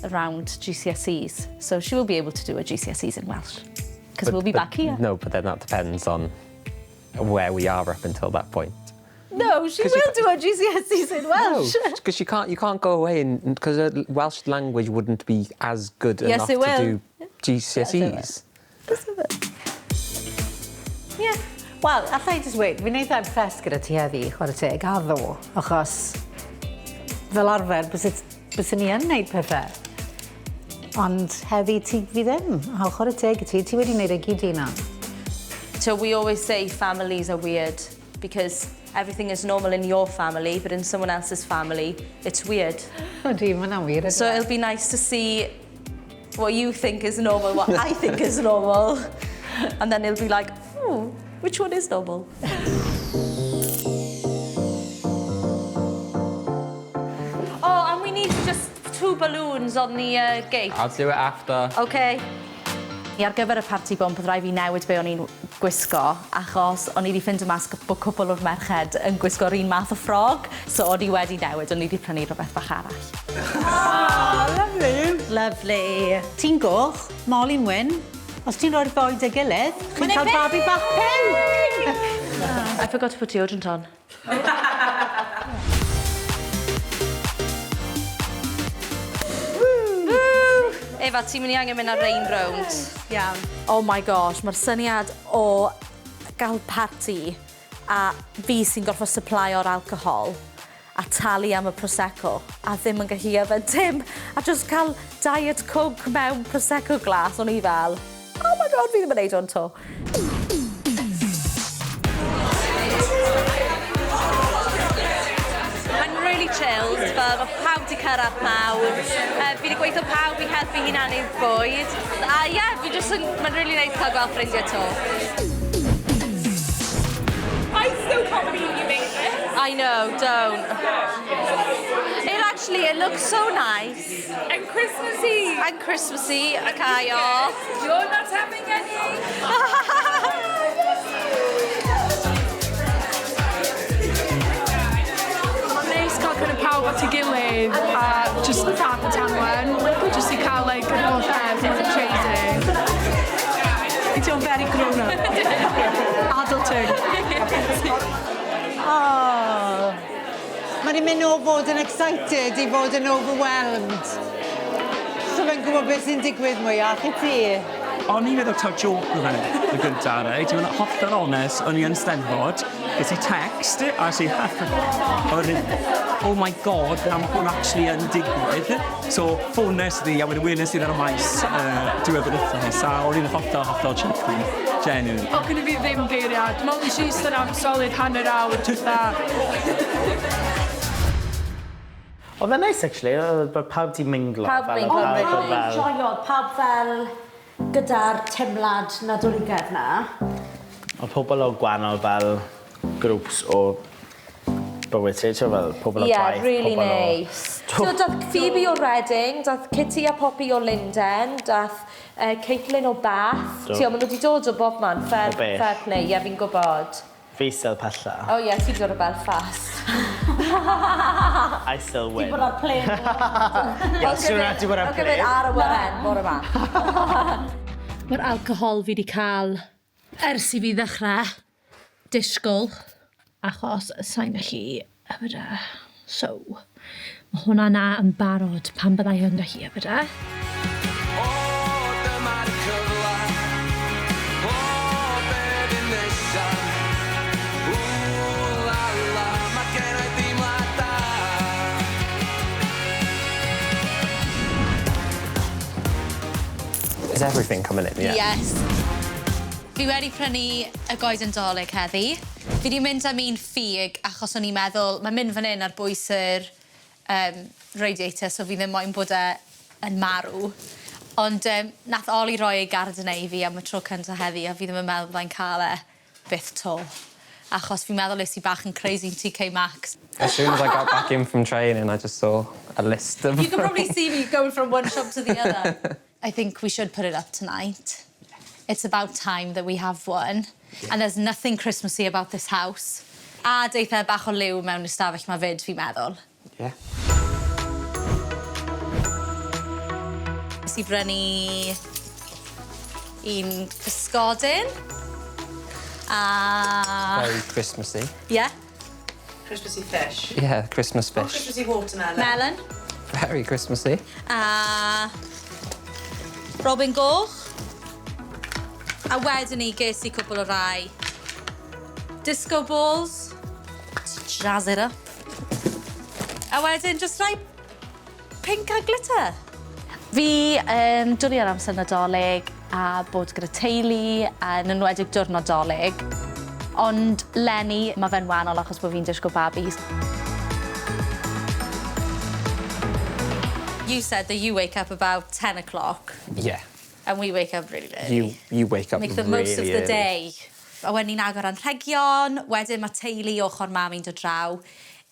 around GCSEs. So she will be able to do her GCSEs in Welsh. Because we'll be back here. No, but then that depends on where we are up until that point. No, she 'Cause you will do her GCSEs in Welsh. No, because you can't go away and because the Welsh language wouldn't be as good Yes, enough it to will. do GCSEs. Yeah. Wel, alla i just weud, fi'n eitha impressed gyda ti heddi, chwarae teg, a ddo, achos fel arfer, byswn ni yn neud pethau. Ond heddi ti fi ddim. A chwarae teg i ti, ti wedi neud e gyd i na. So we always say families are weird because everything is normal in your family, but in someone else's family, it's weird. Ydy, mae hwnna'n wir. So it'll be nice to see what you think is normal, what I think is normal. And then it'll be like, ooh, which one is normal? Oh, and we need just 2 balloons on the gate. I'll do it after. Okay. I ar gyfer y parti bump, oedd rhaid fi newid be o'n i'n gwisgo, achos o'n i wedi ffindo mas bod cwpl o'r merched yn gwisgo'r un math o ffrog, so o'n i wedi newid, o'n i wedi prynu rhywbeth bach arall. Oh, lovely. Lovely. Ti'n goch, Molly'n wyn. Os ti'n rhoi'r ddoi dy gilydd, chi'n cael babi bach pink. I forgot to put deodorant on. Efa, ti'n mynd i angen mynd ar rain round. Iawn. Oh my gosh, mae'r syniad o gael parti a fi sy'n gorfod supplyo'r alcohol a talu am y Prosecco a ddim yn gallu yfed dim a just cael Diet Coke mewn Prosecco glass, o'n i fel, oh my god, fi ddim yn neud hwn to. Mae'n really chilled, fel mae pawb wedi cyrraedd nawr. Fi wedi gweithio pawb i helpu hunanu'r bwyd. A ie, yeah, fi jyst yn, mae'n really nice cael gweld ffrindiau to. I still can't believe you made this. I know, don't. It actually Actually, it looks so nice. And Christmassy. And Christmassy, a caio. You're not having any. Mae'n neis cael kind of pawb at ei gilydd a just tad a Tanwen, just i cael like yr holl peth yn chasing. Fi teimlo'n very grown up. Adulting. Oh. Mae 'di mynd o fod yn excited i fod yn overwhelmed. So fe'n gwybod beth sy'n digwydd mwyach i ti. O'n i'n meddwl taw joke oedd e, y gynta, reit? Dwi'n hollol onest, o'n i yn Steddfod, ges i text, a es i, a wedyn, oh my god, na mae hwn actually yn digwydd. So, ffones fi, a wedyn weles i ar y maes diwedd yr wythnos, a o'n i'n hollol, hollol chuffed, genuine. O, gynna fi ddim geiriau. Dwi'n meddwl nes i eistedd am solid hanner awr, just that. Oedd e'n nice, actually. Oedd bod pawb 'di minglo. Pawb fel, minglo. oedd pawb Oedd fel- enjoio, pawb fel gyda'r teimlad Nadoligaidd na. Oedd pobl o gwahanol fel grŵps o bywyd ti, ti'n fel pobl o Yeah, gwaith, really pobl o... nice. So, dath Phoebe o Reading, dath Kitty a Poppy o Lundain, dath Caitlin o Bath. Do. Ti'n, maen nhw wedi dod o bob man, fair, O bell. fair play, ie, fi'n gwybod. Fi still pella. Oh yeah, ti'n dod o Belfast. I still win. Ti'n bod ar plane. Ie, siwr na ti bod ar I'll give it plane. ar awyren, bore ma. Mae'r alcohol fi wedi cael ers i fi ddechrau disgwyl, achos sa'n gallu yfed e. So, mae hwnna na yn barod pan byddai yn gallu yfed e. Dyma'r cyfle O, be fydd nesa Ww, la la, mae gen i deimlad da. Is everything coming in? Yeah. Yes. Fi wedi prynu y goeden Dolig heddi. Fi wedi mynd am un ffug achos o'n i'n meddwl, mae'n mynd fan hyn ar bwys yr radiator, so fi ddim moyn bod e yn marw. Ond nath Ollie roi ei garden e i fi am y tro cyntaf heddi a fi ddim yn meddwl byddai'n cael e byth to. Achos fi'n meddwl es i bach yn crazy yn TK Maxx. As soon as I got back in from training, I just saw a list of. You can probably see me going from one shop to the other. I think we should put it up tonight. It's about time that we have one. And there's nothing Christmassy about this house. A deitha bach o liw mewn ystafell ma fyd, fi'n meddwl. Yeah. Nes i brynu un pysgodyn. A... Very Christmassy. Yeah. Christmassy fish. Yeah, Christmas Oh, fish. Christmassy watermelon. Melon. Very Christmassy. A... Robin Goch. A wedyn ni ges i cwpl o rai. Disco balls. To jazz it up. A wedyn just rai pink a glitter. Fi yn dwlu ar amser Nadolig a bod gyda teulu, yn enwedig diwrnod Dolig. Ond 'leni, mae fe'n wahanol achos bod fi'n disgwyl babis. You said that you wake up about 10 o'clock Yeah. and we wake up really early. You wake up Make the really most of the early. day. A wedyn ni'n agor anrhegion, wedyn mae teulu ochr mam i'n dod draw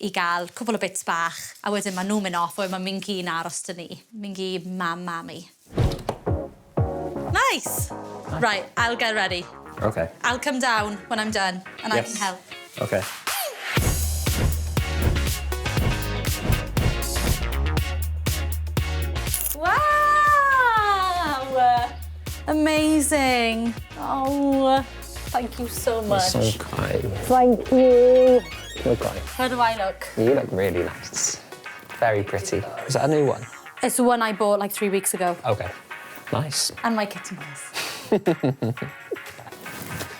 i gael cwpl o bits bach, a wedyn maen nhw'n mynd off, a wedyn mae Mingi yn aros 'da ni. Mingi, mam, mami. Nice! Right, I'll get ready. Okay. I'll come down when I'm done and I Yes. can help. Okay. Wow! Amazing. Oh, thank you so much. So kind. Thank you. Okay. How do I look? You look really nice. Very pretty. Is that a new one? It's the one I bought like 3 weeks ago. Okay. Nice. And my kitten was.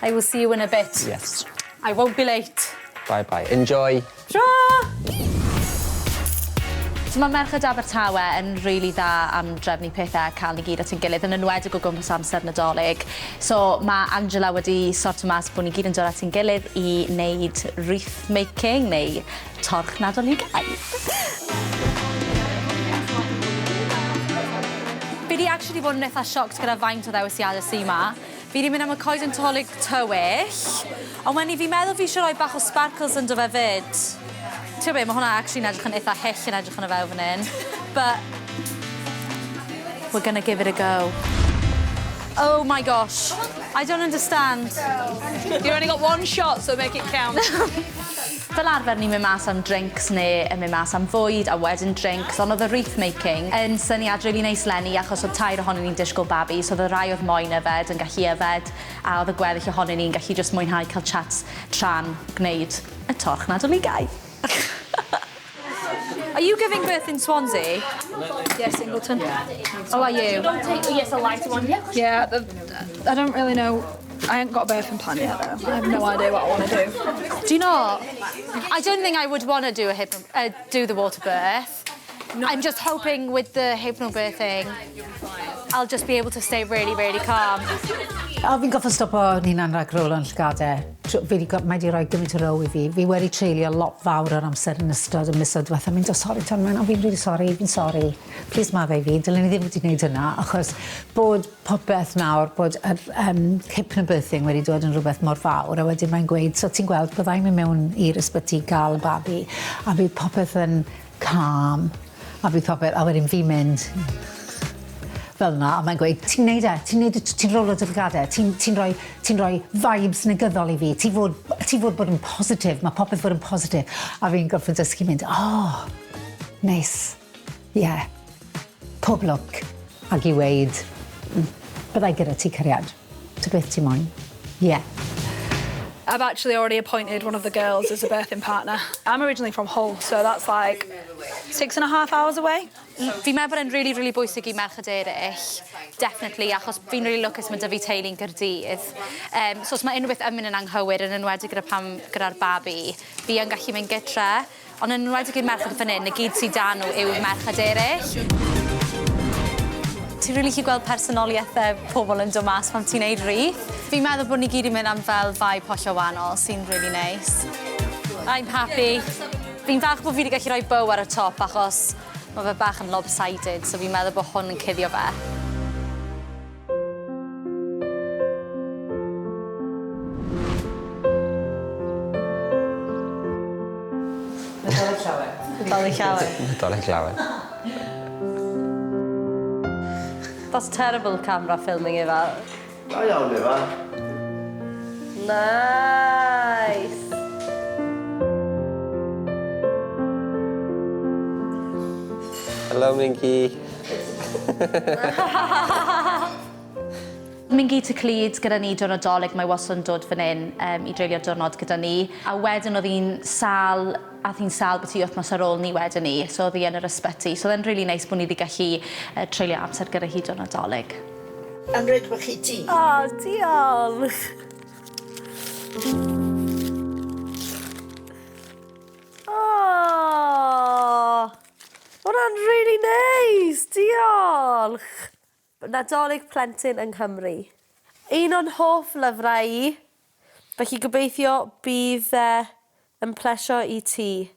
I will see you in a bit. Yes. I won't be late. Bye bye. Enjoy. Tra! So mae Merched Abertawe yn rili dda am drefnu pethau a cael ni gyd at ein gilydd, yn enwedig o gwmpas amser Nadolig. So mae Angela wedi sorto mas bod ni gyd yn dod at ein gilydd i wneud wreath making neu torch Nadoligaidd. Fi di actually bod yn eitha shocked gyda faint o ddewisiadau sy 'ma. Fi di mynd am y coeden Dolig tywyll, ond wedyn fi'n meddwl fi eisiau rhoi bach o sparkles ynddo fe fyd. Ti'n be, mae hwnna actually'n edrych yn eitha hyll yn edrych yn y few fan hyn. But we're gonna give it a go. Oh my gosh. I don't understand. You only got one shot, so make it count. Fel arfer ni'n mynd mas am drinks neu yn mynd mas am fwyd a wedyn drinks, ond oedd y wreath making yn syniad really neis 'leni achos oedd tair ohonyn ni'n disgwyl babi, so oedd y rai oedd moyn yfed yn gallu yfed a oedd y gweddill ohonyn ni'n gallu just mwynhau cael chats tra'n gwneud y torch Nadoligaidd. Are you giving birth in Swansea? Yeah, Singleton. Oh, are you? Yes, a lighter one. Yeah. Yeah, I don't really know. I haven't got a birthing plan yet, though. I have no idea what I want to do. Do you not? I don't think I would want to do a hypno, do the water birth. I'm just hoping with the hypnobirthing, I'll just be able to stay really, really calm. O, fi'n goffo stopo ni'n rhag rôl yn llygadau. Fi 'di mae 'di rhoi gymaint o row i fi. Fi wedi treulio lot fawr o'r amser yn ystod y misoedd diwetha. Mynd, "Oh, sorry, Tanwen, o, fi'n really sorry, fi'n sorry. Please maddau fi, dylen ni ddim wedi gwneud hynna," achos bod popeth nawr, bod yr hypnobirthing wedi dod yn rhywbeth mor fawr, a wedyn mae'n gweud, so ti'n gweld, byddai'n mynd mewn i'r ysbyty i gael y babi, a bydd popeth yn calm, a bydd popeth, a wedyn fi'n mynd fel yna, a mae'n gweud, "Ti'n neud e, ti'n neud e, ti'n rolo dy lygadau, ti rhoi vibes negyddol i fi, ti fod bod yn positif, mae popeth fod yn positif." A fi'n gorfod dysgu mynd, "Oh, neis, ie, yeah, pob lwc," ac i weud, "Byddai gyda ti, cariad, ty beth ti moyn, ie." Yeah. I've actually already appointed one of the girls as a birthing partner. I'm originally from Hull, so that's like 6.5 hours away. Fi'n meddwl bod e'n really, really bwysig i merched eraill, definitely, achos fi'n really lwcus mae 'da fi teulu'n Gaerdydd. So os mae unrhyw beth yn mynd yn anghywir, yn enwedig gyda pam gyda'r babi, fi yn gallu mynd gytre, ond yn enwedig i'r merched fan hyn, y gyd sydd 'da nhw yw merched eraill. Ti'n rili gallu gweld personoliaethau pobl yn dod mas pan ti'n neud wreath. Fi'n meddwl bod ni gyd yn mynd am fel vibe hollol wahanol, sy'n really nice. I'm happy. Fi'n falch bod fi wedi gallu rhoi bow ar y top achos mae fe bach yn lopsided, so fi'n meddwl bod hwn yn cuddio fe. Nadolig llawen. Nadolig llawen. Nadolig llawen. That's terrible camera filming, Efa. Da iawn, Efa. Nice. Hello, Minky. Mingi to Clyd gyda ni diwrnod Dolig, mae wastad yn dod fan hyn i dreulio diwrnod gyda ni. A wedyn oedd hi'n sal, a hi'n sal beth i wythnos ar ôl ni wedyn ni, so oedd hi yn yr ysbyty. So oedd e'n really neis bod ni wedi gallu treulio amser gyda hi diwrnod Dolig. Anrheg bach i ti. O, oh, diolch! Oh, hwnna'n really nice, diolch! Nadolig plentyn yng Nghymru. Un o'n hoff lyfrau i, felly gobeithio bydd yn plesio i ti.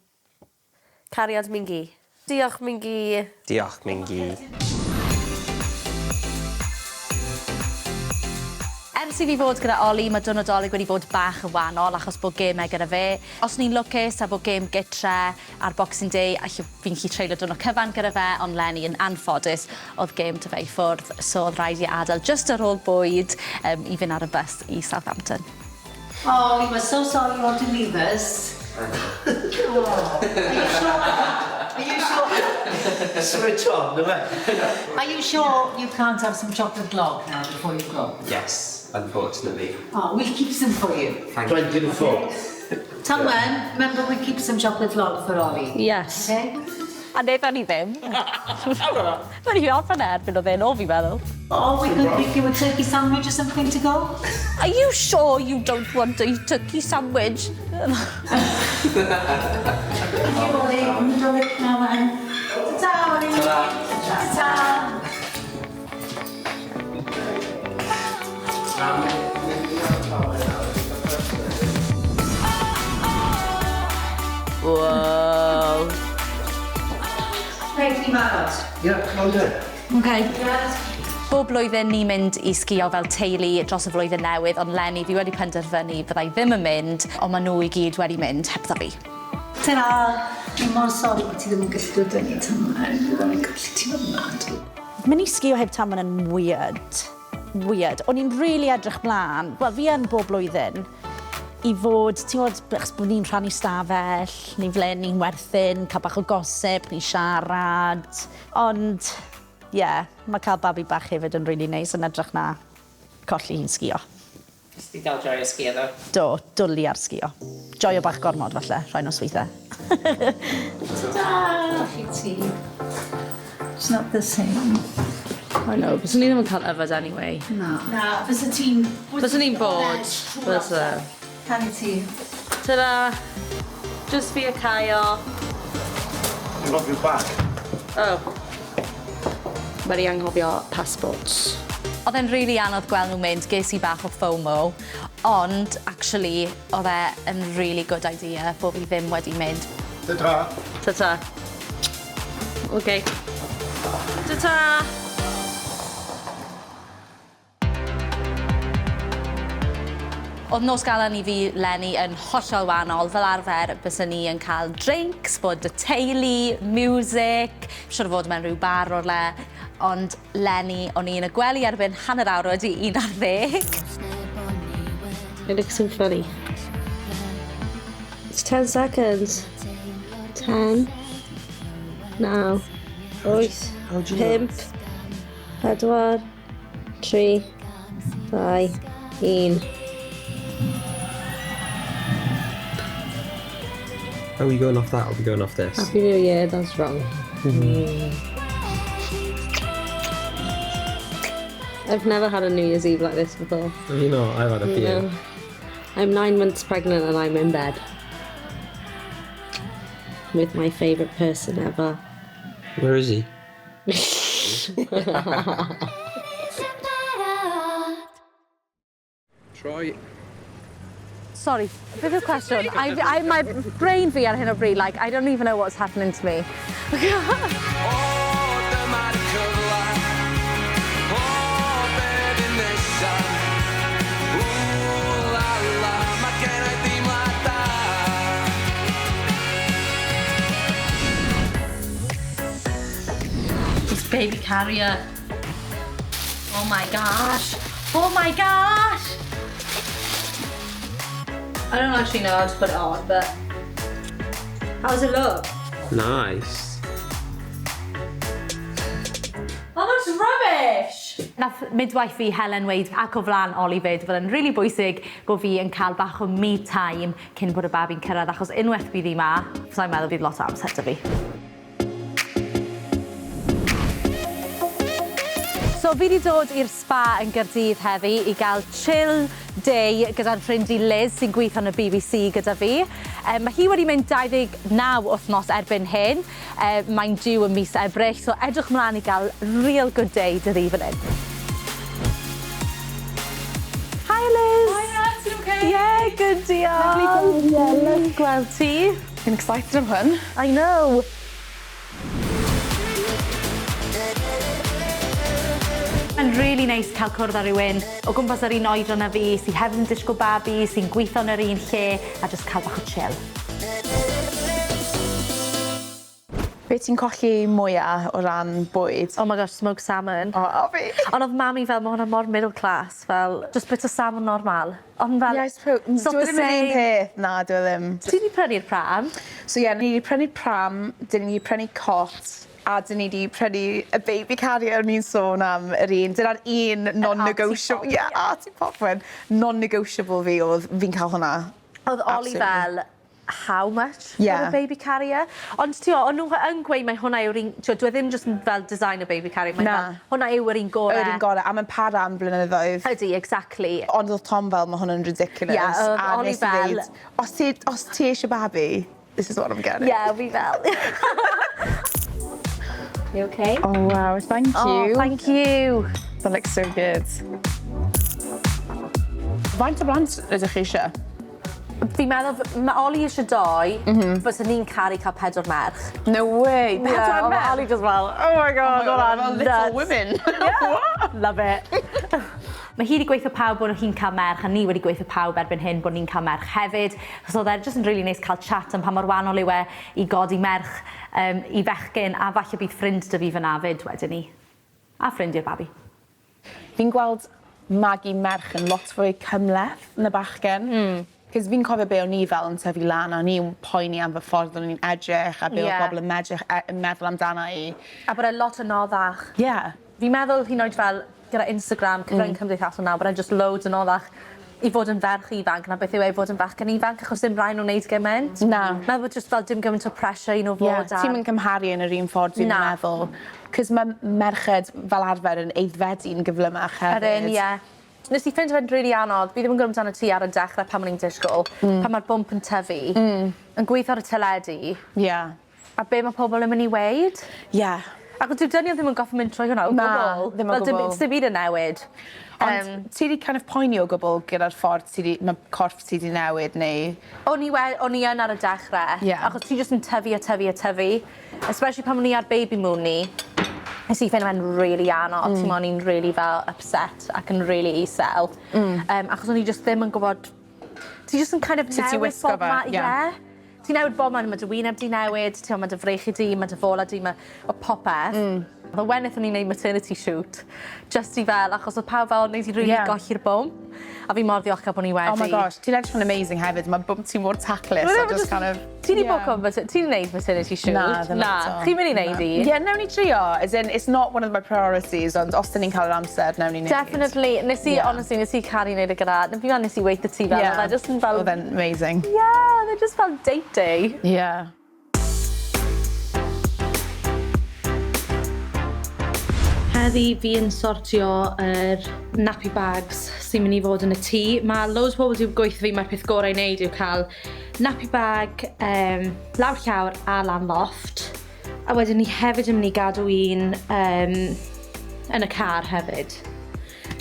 Cariad, Mingi. Diolch, Mingi. Diolch, Mingi. Ers i fi fod gyda Oli, mae diwrnod Dolig wedi bod bach yn wahanol achos bod gemau gyda fe. Os ni'n lwcus a bod gêm gytre ar Boxing Day, alle fi'n gallu treulio diwrnod cyfan gyda fe, ond 'leni yn anffodus oedd gêm 'da fe i ffwrdd, so oedd rhaid i adael just ar ôl bwyd i fynd ar y bus i Southampton. Oh, we were so sorry you want to leave us. Oh, are you sure? Are you sure? Switch on, yma. Are you sure you can't have some chocolate log now before you go? Yes, unfortunately. Oh, we'll keep some for you. Thank 20 to 4. Tanwen, remember we keep some chocolate log for Ollie. Yes. Okay? A wnaethon ni ddim. Mae'n i orffen erbyn oedd e'n o, fi'n meddwl. Oh, we could make you a turkey sandwich or something to go. Are you sure you don't want a turkey sandwich? Thank you, Ollie. Nadolig llawen. Ta-ta, Ollie. Ta-ta. Wow. Reit, ni'n barod. Ie, come on then. Okay. Bob blwyddyn ni'n mynd i sgio fel teulu dros y flwyddyn newydd, ond 'leni fi wedi penderfynu fyddai ddim yn mynd, ond maen nhw i gyd wedi mynd hebddo fi. Ta-ra! Fi mor sori bod ti ddim yn gallu dod â ni Tanwen. Byddwn i'n colli ti'n ofnadwy. Mynd i sgio heb Tanwen yn weird. Weird. O'n i'n really edrych mlaen, wel fi yn bob blwyddyn, i fod, ti'n gwybod, achos bod ni'n rhannu stafell, ni'n flen, ni'n werthin, cael bach o gossip, ni'n siarad. Ond, ie, yeah, mae cael babi bach hefyd yn really neis yn edrych na colli hi'n sgio. Nes ti dal joio sgio ddo? Do, dwlu ar sgio. Joio bach gormod falle, rhai nosweithiau. Ta-da! Colli ti. It's not the same. I know, byswn ni ddim yn cael yfed anyway. Na. Na, fysa ti'n... Byswn ni'n bod. Bysa. Canu ti. Ta-da! Just fi a Caio. Anghofio bag. Oh. Wedi anghofio passports. Oedd e'n rili anodd gweld nhw'n mynd, ges i bach o FOMO, ond actually oedd e yn really good idea bod fi ddim wedi mynd. Ta-ta. Ta-ta. OK. Ta-ta! Oedd nos galan i fi leni yn hollol wahanol. Fel arfer, byswn ni yn cael drinks, bod y teulu, music, siwr o fod mewn rhyw bar o'r le. Ond leni, o'n i yn y gwely erbyn 11:30. It looks so funny. It's 10 seconds. 10, 9, 8, 5, 4, 3, 2, 1. Are we going off that or are we going off this? Happy New Year, that's wrong. I've never had a New Year's Eve like this before. Have you not? I've had a few. No. I'm 9 months pregnant and I'm in bed. With my favourite person ever. Where is he? Troi. Sorry, beth yw'r cwestiwn? My brain fi ar hyn o bryd, like, I don't even know what's happening to me. O, dyma'r cyfle. O, be fydd nesa? Ww, la, la, mae gen i deimlad da. This baby carrier. Oh my gosh. Oh my gosh! I don't actually know how to put it on, but how does it look? Nice. That looks rubbish! Nath midwife fi Helen weud ac o flaen Oli fyd bod e'n rili bwysig bod fi yn cael bach o me time cyn bod y babi'n cyrraedd achos unwaith bydd hi 'ma, sai'n meddwl bydd lot o amser 'da fi. So fi 'di dod i'r spa yn Gaerdydd heddi i gael chill day gyda'n ffrind i Liz sy'n gweithio yn y BBC gyda fi. Mae hi wedi mynd 29 wythnos erbyn hyn. Mae'n due ym mis Ebrill, so edrych mlaen i gael real good day 'da fi fan hyn. Hi Liz! Hiya, ti'n okay? Yeah, good, diolch. Lovely gweld ti. Yeah, lovely gweld ti. Fi'n excited am hwn. I know. Mae'n really neis cael cwrdd â rhywun o gwmpas yr un oedran â fi, sydd hefyd yn disgwyl babi, sy'n gweithio yn yr un lle, a just cael bach o chill. Be ti'n colli mwyaf o ran bwyd? Oh my gosh, smoked salmon. O, a fi. Ond oedd mami fel, mae hwnna mor middle class, fel, just bit o salmon normal. Ond fel, Yeah, I suppose. it's not Dyw e the ddim yr un same. peth. Na, dyw e ddim. Ti 'di prynu'r pram? So ie, yeah, ni wedi prynu pram, dyn ni wedi prynu cot, a dyn ni wedi prynu y baby carrier o'n i'n sôn am yr un. Dyna'r un non-negotiable. Yeah, Artie Pop one. Non-negotiable fi oedd fi'n cael hwnna. Oedd Oli Absolutely. fel, how much for a baby carrier? Ond ti'n o'n nhw yn gweud mai hwnna yw'r un, ti'n dwi ddim just yn fel design a baby carrier, mae'n Na. fel, hwnna yw yr un gorau. Yr un gorau, a mae'n para am blynyddoedd. Ydy, exactly. Ond oedd Tom fel, mae hwnna'n ridiculous. Yeah, oedd A Oli nes i fel- ddeud, os ti eisiau babi, this is what I'm getting. Yeah, fi fel. You okay? Oh, wow, thank you. Oh, thank you. That looks so good. Faint o blant ydych chi eisiau? Fi'n meddwl, mae Oli eisiau doi, byswn ni'n caru cael pedwar merch. No way. Pedwar Yeah, merch? Oli just fel, oh my god, Oh my God, hwnna'n fel Little nuts. Women. Yeah. Love it. Mae hi wedi gweithio pawb bod hi'n cael merch, a ni wedi gweithio pawb erbyn hyn bod ni'n cael merch hefyd. So oedd e jyst yn really neis cael chat am pa mor wahanol yw e i godi merch i fechgyn, a falle bydd ffrind 'da fi fan'na 'fyd wedyn 'ny. A ffrind i'r babi. Fi'n gweld magu merch yn lot fwy cymhleth na bachgen. 'Cos fi'n cofio be' o'n i fel yn tyfu lan a o'n i'n poeni am fy ffordd o'n i'n edrych a be' o'dd pobol yn medrych e- yn meddwl amdana i. A bod e lot anoddach. Ie. Fi'n meddwl hyd yn oed fel gyda Instagram, cyfrynge cymdeithasol nawr bod e jyst loads anoddach i fod yn ferch ifanc na beth yw e i fod yn fachgen ifanc achos dim rai' nhw neud gyment. Na. Meddwl bod jyst fel dim gymaint o pressure i nhw fod ar... Ie, ti'm yn cymharu yn yr un ffordd dwi'n meddwl. 'Cos ma' merched fel arfer yn aeddfedu'n gyflymach hefyd. Ydyn, ie. Nes i ffeindio fe'n rili anodd, fi ddim yn gwybod amdano ti ar y dechre pan o'n i'n disgwl, pan ma'r bwmp yn tyfu. Yn gweitho ar y teledu. Ie. A be' ma' pobol yn myn' i weud. Ie. Ac dyw dynion ddim yn goffo mynd trwy hwnna o gwbwl. Na, ddim o Fel dim gwbwl. sdim byd yn newid. Ond ti 'di kind of poeni o gwbwl gyda'r ffordd ti 'di ma' corff ti 'di newid neu... O'n i we- o'n i yn ar y dechre. Ie. Achos ti jyst yn tyfu a tyfu a tyfu. Especially pan o'n i ar baby moon ni. Nes i ffeindio fe'n rili anodd. T'mo' o'n i'n rili fel upset ac yn rili isel. Achos o'n i jyst ddim yn gwbod ti jyst yn kind of Sut i newid wisgo bob fe, ma- ie. ie. Ti'n newid bob man, ma' dy wyneb di newid, t'mo' ma' dy freichie di, ma' dy fola di, ma' ma' popeth. But when nethon ni neud maternity shoot, jyst i fel, achos o'dd pawb fel, nei di rili golli'r bump. A fi mor ddiolchgar bo' ni wedi. Oh my gosh, ti'n edrych yn amazing hefyd, ma' bump ti mor taclus a just kind of... Ti 'di bwco ti 'di neud maternity shoot? Na, ddim Na. eto. Chi'n mynd i neud i? Ie, newn ni trio. As in, it's not one of my priorities, ond os 'dyn ni'n cael yr amser, newn ni neud. Definitely. Nes i, honestly, nes i caru neud e gyda, fi'n meddwl nes i weud 'tho ti fel, oedd e jyst yn fel... Oedd e'n amazing. Ie, oedd e jyst fel date day. Ie. Heddi fi yn sortio yr nappy bags sy'n mynd i fod yn y tŷ. Mae loads o pobl wedi gweithio fi mae'r peth gorau i wneud yw cael nappy bag lawr llawr a lan lofft. A wedyn ni hefyd yn mynd i gadw un yn y car hefyd.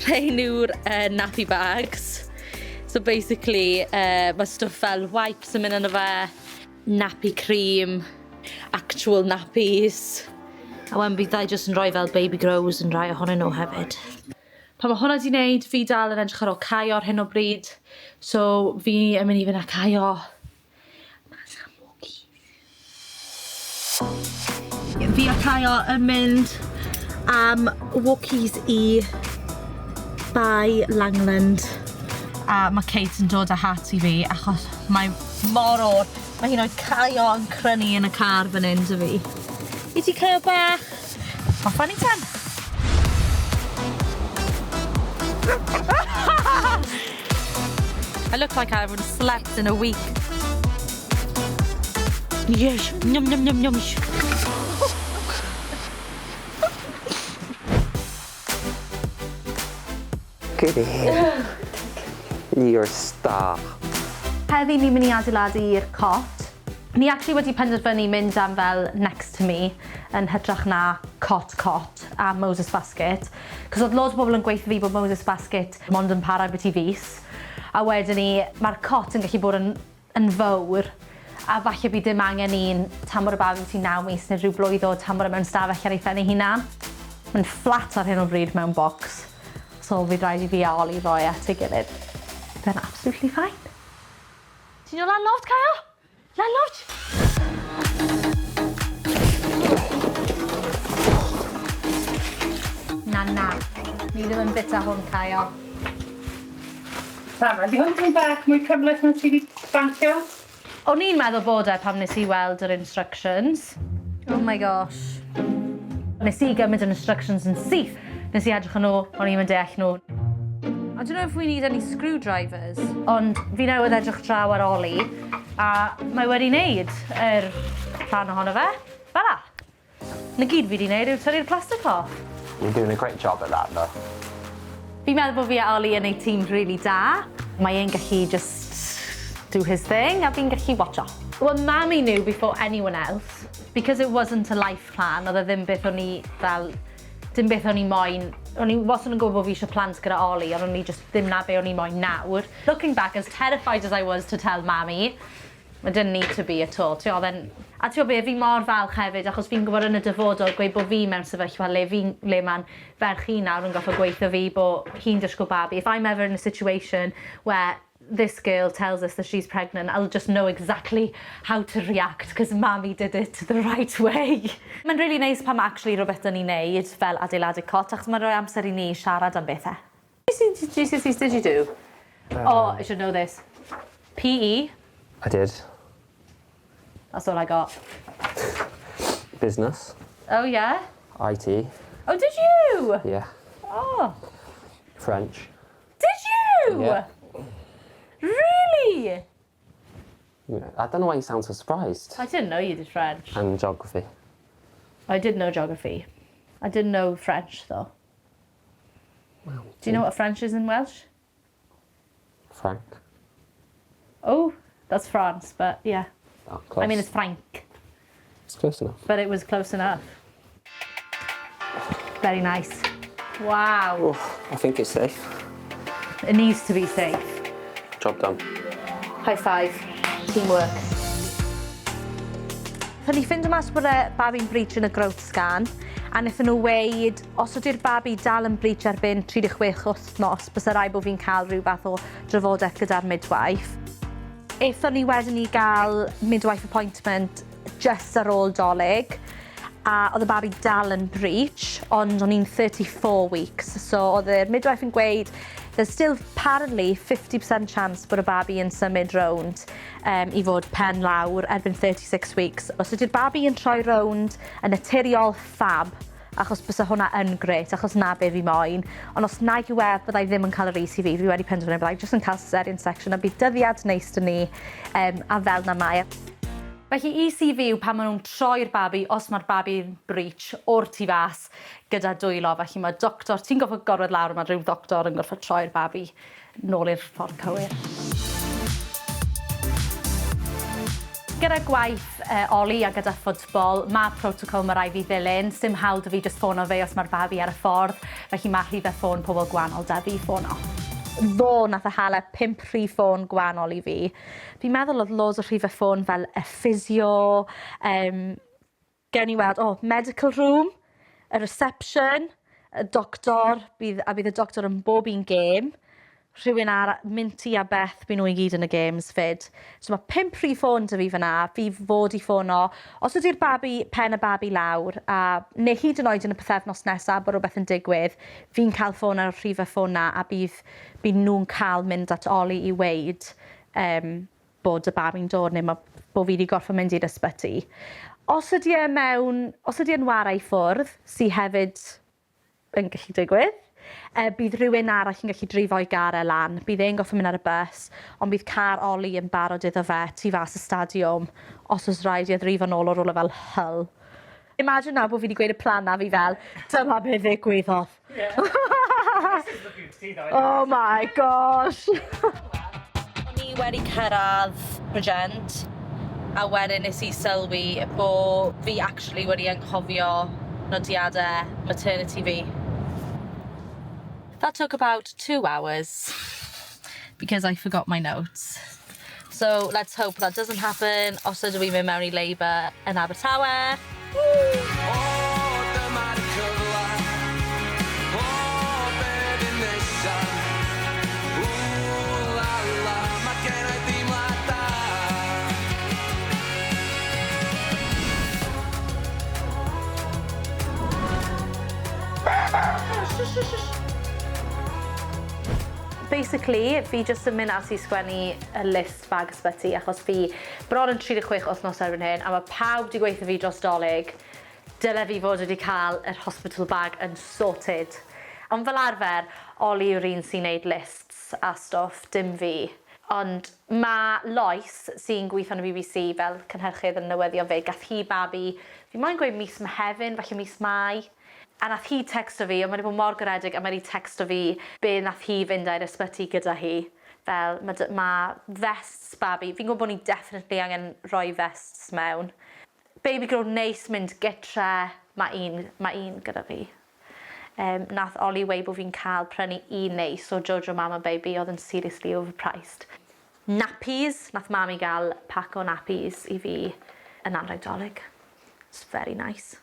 Rhein yw'r nappy bags. So basically, mae stwff fel wipes yn mynd yno fe, nappy cream, actual nappies. A wedyn bydd I jyst yn rhoi fel baby grows yn rhai ohonyn nhw hefyd. Pan mae hwnna 'di wneud, fi dal yn edrych ar ôl Caio ar hyn o bryd. So fi yn mynd i fynd â Caio mas am walkie. Fi a Caio yn mynd am walkies i Bae Langland. A mae Kate yn dod â hat i fi achos mae mor oer. Mae hi'n oed Caio yn crynu yn y car fan hyn 'da fi. I ti Caio bach? Off â ni ten. I look like I haven't slept in a week. Yes, nhum nhum nhum nhum. Good ear. You're a star. Heddi ni'n mynd i adeiladu'r cot. Ni actually wedi penderfynu mynd am fel next to me yn hytrach na cot cot a Moses basket. Cos oedd loads o bobl yn gweithio fi bod Moses basket mond yn para byti fis. A wedyn ni, mae'r cot yn gallu bod yn fawr a falle bydd dim angen un tan bod y babi ti'n 9 mis neu rhyw blwydd o tan bod e mewn stafell ar ei phen ei hunan. Mae'n fflat ar hyn o bryd mewn box. So fydd rhaid i fi a Ollie roi at ei gilydd. Then absolutely fine. Ti'n dod lan loft, Caio? Lan loft! Na, na. Ni ddim yn bita hwn, Caio. Sara, di hwn ddim bach mwy cymhleth na ti wedi bancio? O'n i'n meddwl bod e pan nes i weld yr instructions. Oh my gosh. Nes i gymryd yr instructions yn syth. Nes i edrych yn nhw, o'n i'n deall nhw. I don't know if we need any screwdrivers. Ond fi newydd edrych draw ar Ollie, a mae wedi wneud yr rhan ohono fe. Fel 'a. 'Na gyd fi wedi wneud yw tynnu'r plastic off. You're doing a great job at that, though. Fi'n meddwl bod fi a Ollie yn ei tîm really da. Mae e'n gallu just do his thing a fi'n gallu watcho. Well, Mummy knew before anyone else. Because it wasn't a life plan, oedd e ddim beth o'n i fel... Dim beth o'n i moyn. O'n i wastad yn gwybod bod fi eisiau plant gyda Ollie, ond o'n i just ddim na be o'n i moyn nawr. Looking back, as terrified as I was to tell Mammy, I didn't need to be at all. Ti oedd e'n... A ti'n gwybod be, fi mor falch hefyd, achos fi'n gwybod yn y dyfodol gweud bod fi mewn sefyllfa le fi'n, le ma'n ferch i nawr yn gorfod gweutho fi bo' hi'n disgwyl babi. If I'm ever in a situation where this girl tells us that she's pregnant, I'll just know exactly how to react, because mammy did it the right way. Mae'n really neis pan ma' actually rhywbeth 'da ni neud fel adeiladu cot, achos mae'n rhoi amser i ni siarad am bethau. GCSEs did you do? Oh, I should know this. PE. I did. That's all I got. Business. Oh, yeah? IT. Oh, did you? Yeah. Oh. French. Did you? Yeah. Really? Yeah. I don't know why you sound so surprised. I didn't know you did French. And geography. I did know geography. I didn't know French, though. Well, Do you know what French is in Welsh? Frank. Oh, that's France, but yeah. Oh, close. I mean, it's Frank, It's close enough. but it was close enough. Very nice. Wow. Oh, I think it's safe. It needs to be safe. Job done. High five. Teamwork. Wnaethon ni ffindo mas bod y babi'n breach yn y growth scan, a wnaethon nhw weud, os ydy'r babi dal yn breach erbyn 36 wythnos, bysa rhaid bod fi'n cael rhyw fath o drafodaeth gyda'r midwife. Aethon ni wedyn i gael midwife appointment just ar ôl Dolig, a oedd y babi dal yn breach, ond o'n i'n 34 weeks. So oedd y midwife yn gweud, there's still apparently 50% chance bod y babi yn symud rownd i fod pen lawr erbyn 36 weeks. Os ydy'r babi yn troi rownd yn naturiol, fab, achos bysa hwnna yn grêt, achos na be fi moyn. Ond os nag yw e, byddai ddim yn cael yr ECV. Fi wedi penderfynu byddai jyst yn cael cesarean section a bydd dyddiad neis 'da ni a fel na mae. Felly ECV yw pan maen nhw'n troi'r babi, os mae'r babi'n breach, o'r tu fas gyda dwylo. Felly mae doctor, ti'n gorfod gorwedd lawr, mae rhyw ddoctor yn gorfod troi'r babi nôl i'r ffordd cywir. Gyda gwaith Oli a gyda ffwtbol, mae protocol mae rhaid fi ddilyn. Sim hawl 'da fi jyst ffono fe os mae'r babi ar y ffordd. Felly mae rhifau ffôn pobl gwahanol 'da fi i ffono. Ddo nath e hala 5 rhif ffôn gwahanol i fi. Fi'n meddwl oedd loads o rhifau ffôn fel y physio, gewn ni weld, oh, medical room, y reception, y doctor, bydd, a bydd y doctor yn bob un gêm. Rhywun ar Minty a Beth, by nhw i gyd yn y games fyd. So mae 5 rhif ffôn 'da fi fyna, fi fod i ffono. Os ydy'r babi, pen y babi lawr, a neu hyd yn oed yn y pythefnos nesaf bod rhywbeth yn digwydd, fi'n cael ffôn ar y rhifau ffôn na a bydd nhw'n cael mynd at Oli i weud bod y babi'n dod neu bod fi wedi gorfod mynd i'r ysbyty. Os ydy e mewn, os ydy e'n wara i ffwrdd, sy hefyd yn gallu digwydd, bydd rhywun arall yn gallu dreifo i gar e lan. Bydd e'n gorfod mynd ar y bus, ond bydd car Oli yn barod iddo fe tu fas y stadiwm os oes rhaid i e ddreifo nôl o rywle fel Hull. Imagine nawr bod fi wedi gweud y plan na fi fel, dyma be ddigwyddodd. Oh my gosh! O'n i wedi cyrraedd Bridgend, a wedyn nes i sylwi bo fi actually wedi anghofio nodiadau maternity fi. That took about 2 hours because I forgot my notes. So let's hope that doesn't happen os ydw i'n mynd mewn i labour yn Abertawe. O, dyma'r cyfle. O, be fydd nesa? Ww, la la, mae gen i deimlad da. Basically, fi jyst yn mynd ati i sgwennu y list bag ysbyty achos fi bron yn 36 wythnos erbyn hyn a mae pawb 'di gweutho fi dros Dolig dyle fi fod wedi cael yr hospital bag yn sorted. Ond fel arfer, Oli yw'r un sy'n neud lists a stwff, dim fi. Ond mae Lois, sy'n gweithio yn y BBC fel cynhyrchydd yn newyddion fe, gath hi babi, fi moyn gweud mis Mehefin, falle mis Mai. A nath hi texto fi, ond mae wedi bod mor garedig a mae wedi texto fi be nath hi fynd i'r ysbyty gyda hi. Fel, ma vests babi, fi'n gwybod bod ni definitely angen rhoi vests mewn. Baby grow neis mynd gytre, mae un gyda fi. Nath Oli weud bod fi'n cael prynu un neis o Jojo Mama Baby oedd yn seriously overpriced. Nappies, nath mami gael pack o nappies i fi. yn anrheg Dolig. It's very nice.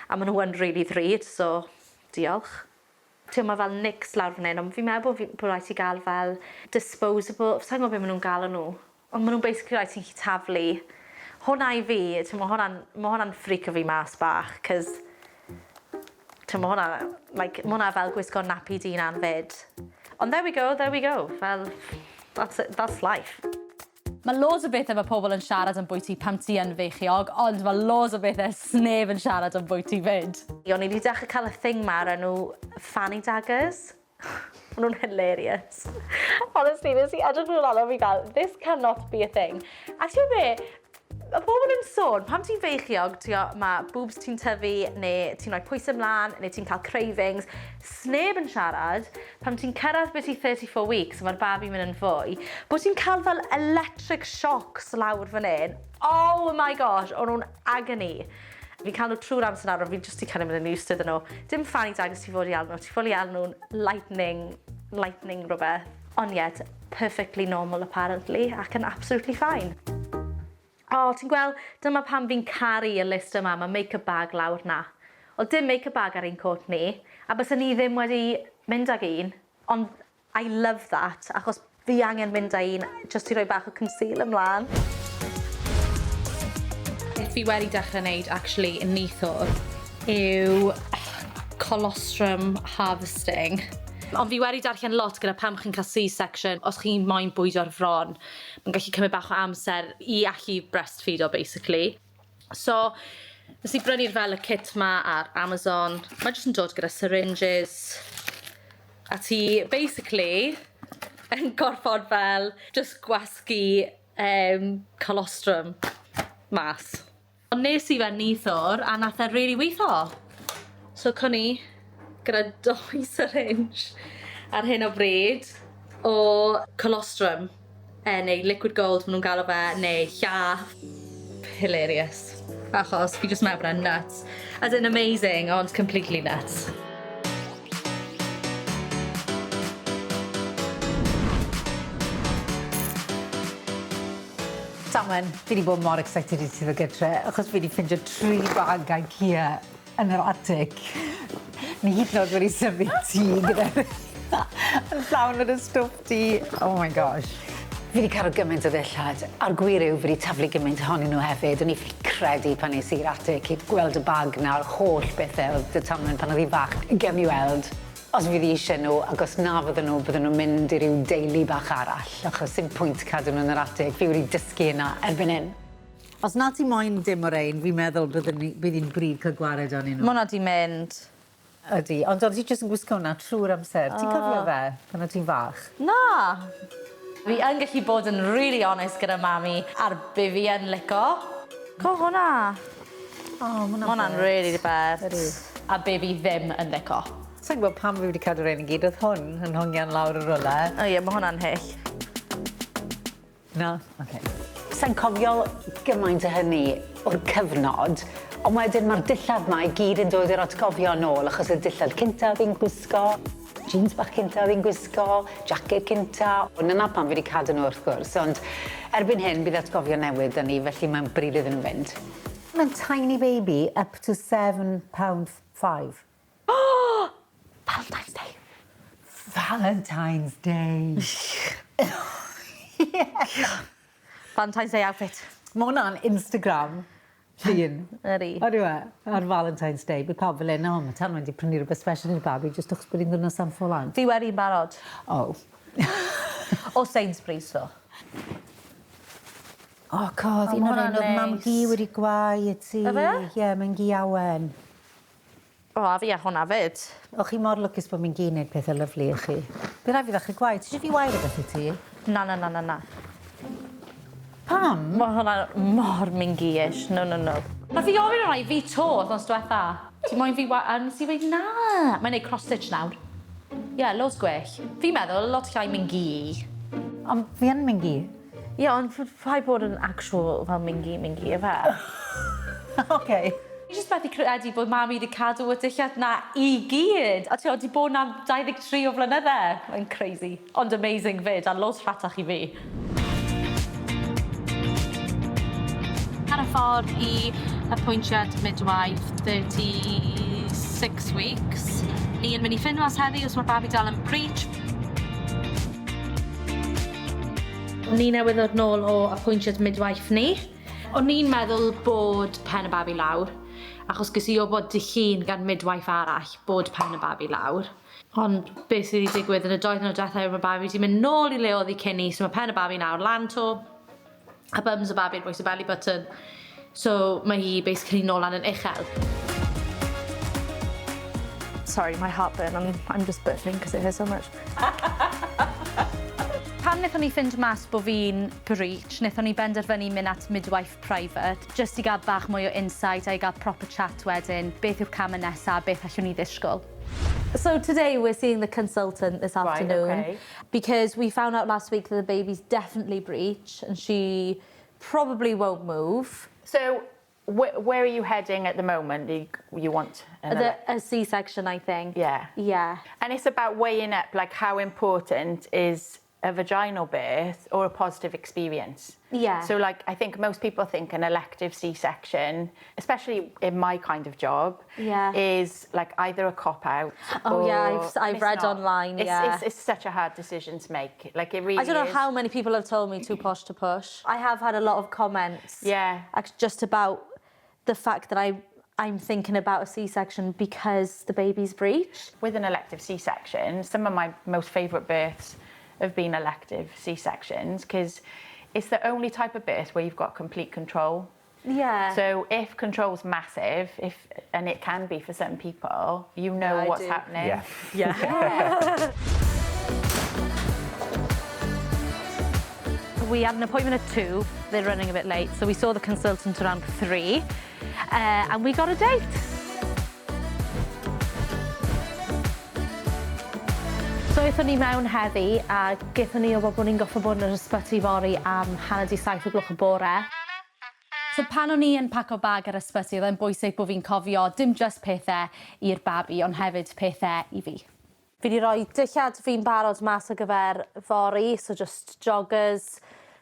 A maen nhw yn rili ddrud, so diolch. Ti'n mae fel nicks lawr fan hyn, ond fi'n meddwl bod fi, bod rhaid ti gael fel disposable, sa i'n gwybod beth maen nhw'n galw nhw, ond maen nhw'n basically rhaid ti'n gallu taflu. Hwnna i fi, ti'n ma' hwnna'n ma' hwnna'n freako fi mas bach, 'cause ti'n ma' hwnna, like, ma' hwnna fel gwisgo nappy dy hunan 'fyd. Ond there we go, there we go, fel, that's it, that's life. Mae loads o bethe mae pobl yn siarad ambwyty pan ti yn feichiog, ond mae loads o bethe sneb yn siarad ambwyty 'fyd. O'n i 'di dechrau cael y thing 'ma o'r enw fanny daggers. Maen nhw'n hilarious. Honestly, nes i edrych nhw lan a fi fel, this cannot be a thing. A ti'n gwybod be? Mae pobl yn sôn, pan ti'n feichiog, ti o, mae boobs ti'n tyfu, neu ti'n rhoi pwysau mlaen, neu ti'n cael cravings. Sneb yn siarad, pan ti'n cyrraedd byti 34 weeks, a mae'r babi'n mynd yn fwy, bod ti'n cael fel electric shocks lawr fan hyn. Oh my gosh, o'n nhw'n agony. Fi'n cael nhw trwy'r amser nawr, ond fi'n just i kind of mynd yn used to iddyn nhw. Dim fanny daggers ti fod i alw nhw, ti fod i alw nhw'n lightning, lightning rhywbeth. Ond yet, perfectly normal apparently, ac yn absolutely fine. O, ti'n gweld, dyma pam fi'n caru y list yma, mae make-up bag lawr na. Oedd dim make-up bag ar ein cot ni, a byswn ni ddim wedi mynd ag un, ond I love that, achos fi angen mynd â un jyst i roi bach o concealer ymlaen. Beth fi wedi dechrau wneud, actually, yn neithiwr, yw colostrum harvesting. Ond fi wedi darllen lot gyda pam chi'n cael C-section, os chi'n moyn bwydo'r fron, mae'n gallu cymryd bach o amser i allu breastfeedo, basically. So, nes i brynu'r fel y kit ma ar Amazon. Mae jyst yn dod gyda syringes. A ti, basically, yn gorfod fel just gwasgu colostrum mas. Ond nes i fe neithiwr a nath e rili weitho. So co ni gyda dou syringe ar hyn o bryd o colostrum neu liquid gold ma' nhw'n galw fe neu llath. Hilarious. Achos fi jyst meddwl bod e'n nuts. As in amazing ond completely nuts. Tanwen, fi 'di bod mor excited i ti ddod gytre achos fi 'di ffindio tri bag IKEA yn yr atig. Ni hyd yn o'd wedi symud tŷ gyda yn llawn o dy stwff di. Oh my gosh. Fi 'di cadw gymaint o ddillad, a'r gwir yw fi 'di taflu gymaint ohonyn nhw hefyd. O'n i ffili credu pan es i i'r atig i gweld y bag 'na a'r holl bethe o'dd 'da Tanwen pan o'dd 'i'n fach. Gewn ni weld os fydd 'i isie nhw ac os na fydden nhw bydden nhw'n mynd i ryw deulu bach arall achos sim pwynt cadw nhw yn yr atig. Fi wedi dysgu hynna erbyn hyn. Os na ti moyn dim o rein fi'n meddwl byddwn ni bydd 'i'n bryd ca'l gwared arnyn nhw. Ma' wnna 'di mynd. Ydi ond o'dd ti jyst yn gwisgo wnna trw'r amser. Ti'n cofio fe pan o' ti'n fach? Na! Fi yn gallu bod yn rili onest gyda mami ar be fi yn lico. Co hwnna. O ma' wnna'n Ma' wnna'n rili bert. Ydi. A be fi ddim yn lico. Sai'n gwbod pam fi wedi cadw rein i gyd o'dd hwn yn hongian lawr yn rywle. O ie ma' hwnna'n hyll. Na? Oce. Sai'n cofio gymaint o hynny o'r cyfnod on' wedyn ma'r dillad 'ma i gyd yn dod i'r atgofion nôl achos y dillad cynta fi'n gwisgo, jeans bach cynta fi'n gwisgo, jacket cynta. Ond 'na pam fi 'di cadw nhw wrth gwrs ond erbyn hyn bydd atgofion newydd 'da ni felly mae'n bryd iddyn nhw fynd. Mae'n tiny baby up to £7.5. Valentine's Day. Valentine's Day. yeah. Valentine's Day outfit. Ma' hwnna'n Instagram llun. Ydi. On'd yw e? Ar Valentine's Day bydd pawb fel 'yn o ma' Tanwen 'di prynu rwbeth special i'r babi jyst achos bod 'i'n ddiwrnod San Ffolant. Fi wedi'n barod. O. O Sainsbury's so. O cod, un o'r un o'dd mam-gu wedi gwau i ti. Yfe? Ie, mae'n gi awen. O, a fi a hwnna 'fyd. O' chi mor lwcus bo' mi'n-gu neud pethe lyfli i chi. By' rai' fi ddechre gwau. Ti isie fi wau rwbeth i ti? Na na na na na. Pam? Ma' hwnna mor mingy-ish. No no no. Nath 'i ofyn hwnna i fi 'to wthnos dwetha. Ti moyn fi wa- a nes i weud na. Mae'n neud cross stitch nawr. Ie, loads gwell. Fi'n meddwl lot llai mingy. Ond fi yn mingy. Ie, ond rhaid bod yn actual fel mingy mingy yfe? Oce. Fi jyst methu credu bod mami 'di cadw y dillad 'na i gyd. A t'od 'di bod 'na am 23 o flynydde. Mae'n crazy. Ond amazing 'fyd, a loads rhatach i fi. Ar y ffordd i apwyntiad midwife 36 weeks. Ni yn mynd i ffindo mas heddi os mae'r babi dal yn breech. Ni newydd ddod nôl o apwyntiad midwife ni. O'n i'n meddwl bod pen y babi lawr, achos ges i wybod dy llun gan midwife arall bod pen y babi lawr. Ond beth sydd wedi digwydd yn y dou wythnos diwetha yw mae babi wedi mynd nôl i le oedd hi cyn 'ny, so mae pen y babi nawr lan 'to, a bums y babi ar bwys y belly button. So mae hi basically nôl lan yn uchel. Sorry, my heartburn, I'm just burping because it hurts so much. Pan wnaethon ni ffindo mas bod fi'n breech, wnaethon ni benderfynu mynd at midwife private, just i gael bach mwy o insight a i gael proper chat wedyn, beth yw'r camau nesaf, beth allwn ni ddisgwyl. So today we're seeing the consultant this afternoon because we found out last week that the baby's definitely breech and she probably won't move. So, where are you heading at the moment? You want another... A C-section, I think. Yeah. And it's about weighing up, like, how important is a vaginal birth or a positive experience. So, like, I think most people think an elective C-section, especially in my kind of job, is like either a cop out. Oh, yeah, or I've it's read not. Online, It's, it's such a hard decision to make. Like, it really I don't know is. How many people have told me too posh to push. I have had a lot of comments. Just about the fact that I'm thinking about a C-section because the baby's breech. With an elective C-section, some of my most favourite births have been elective C-sections because it's the only type of birth where you've got complete control. So if control's massive, if and it can be for some people, you know I what's do. Happening. We had an appointment at 2. They're running a bit late, so we saw the consultant around 3, and we got a date. So aethon ni mewn heddi a gaethon ni o bod ni'n gorffod bod yn yr ysbyty fory am 6:30 o gloch y bore. So pan o'n i yn paco bag ar ysbyty, oedd e'n bwysig bod fi'n cofio dim just pethau i'r babi, ond hefyd pethau i fi. Fi wedi rhoi dillad fi'n barod mas ar gyfer fory, so just joggers.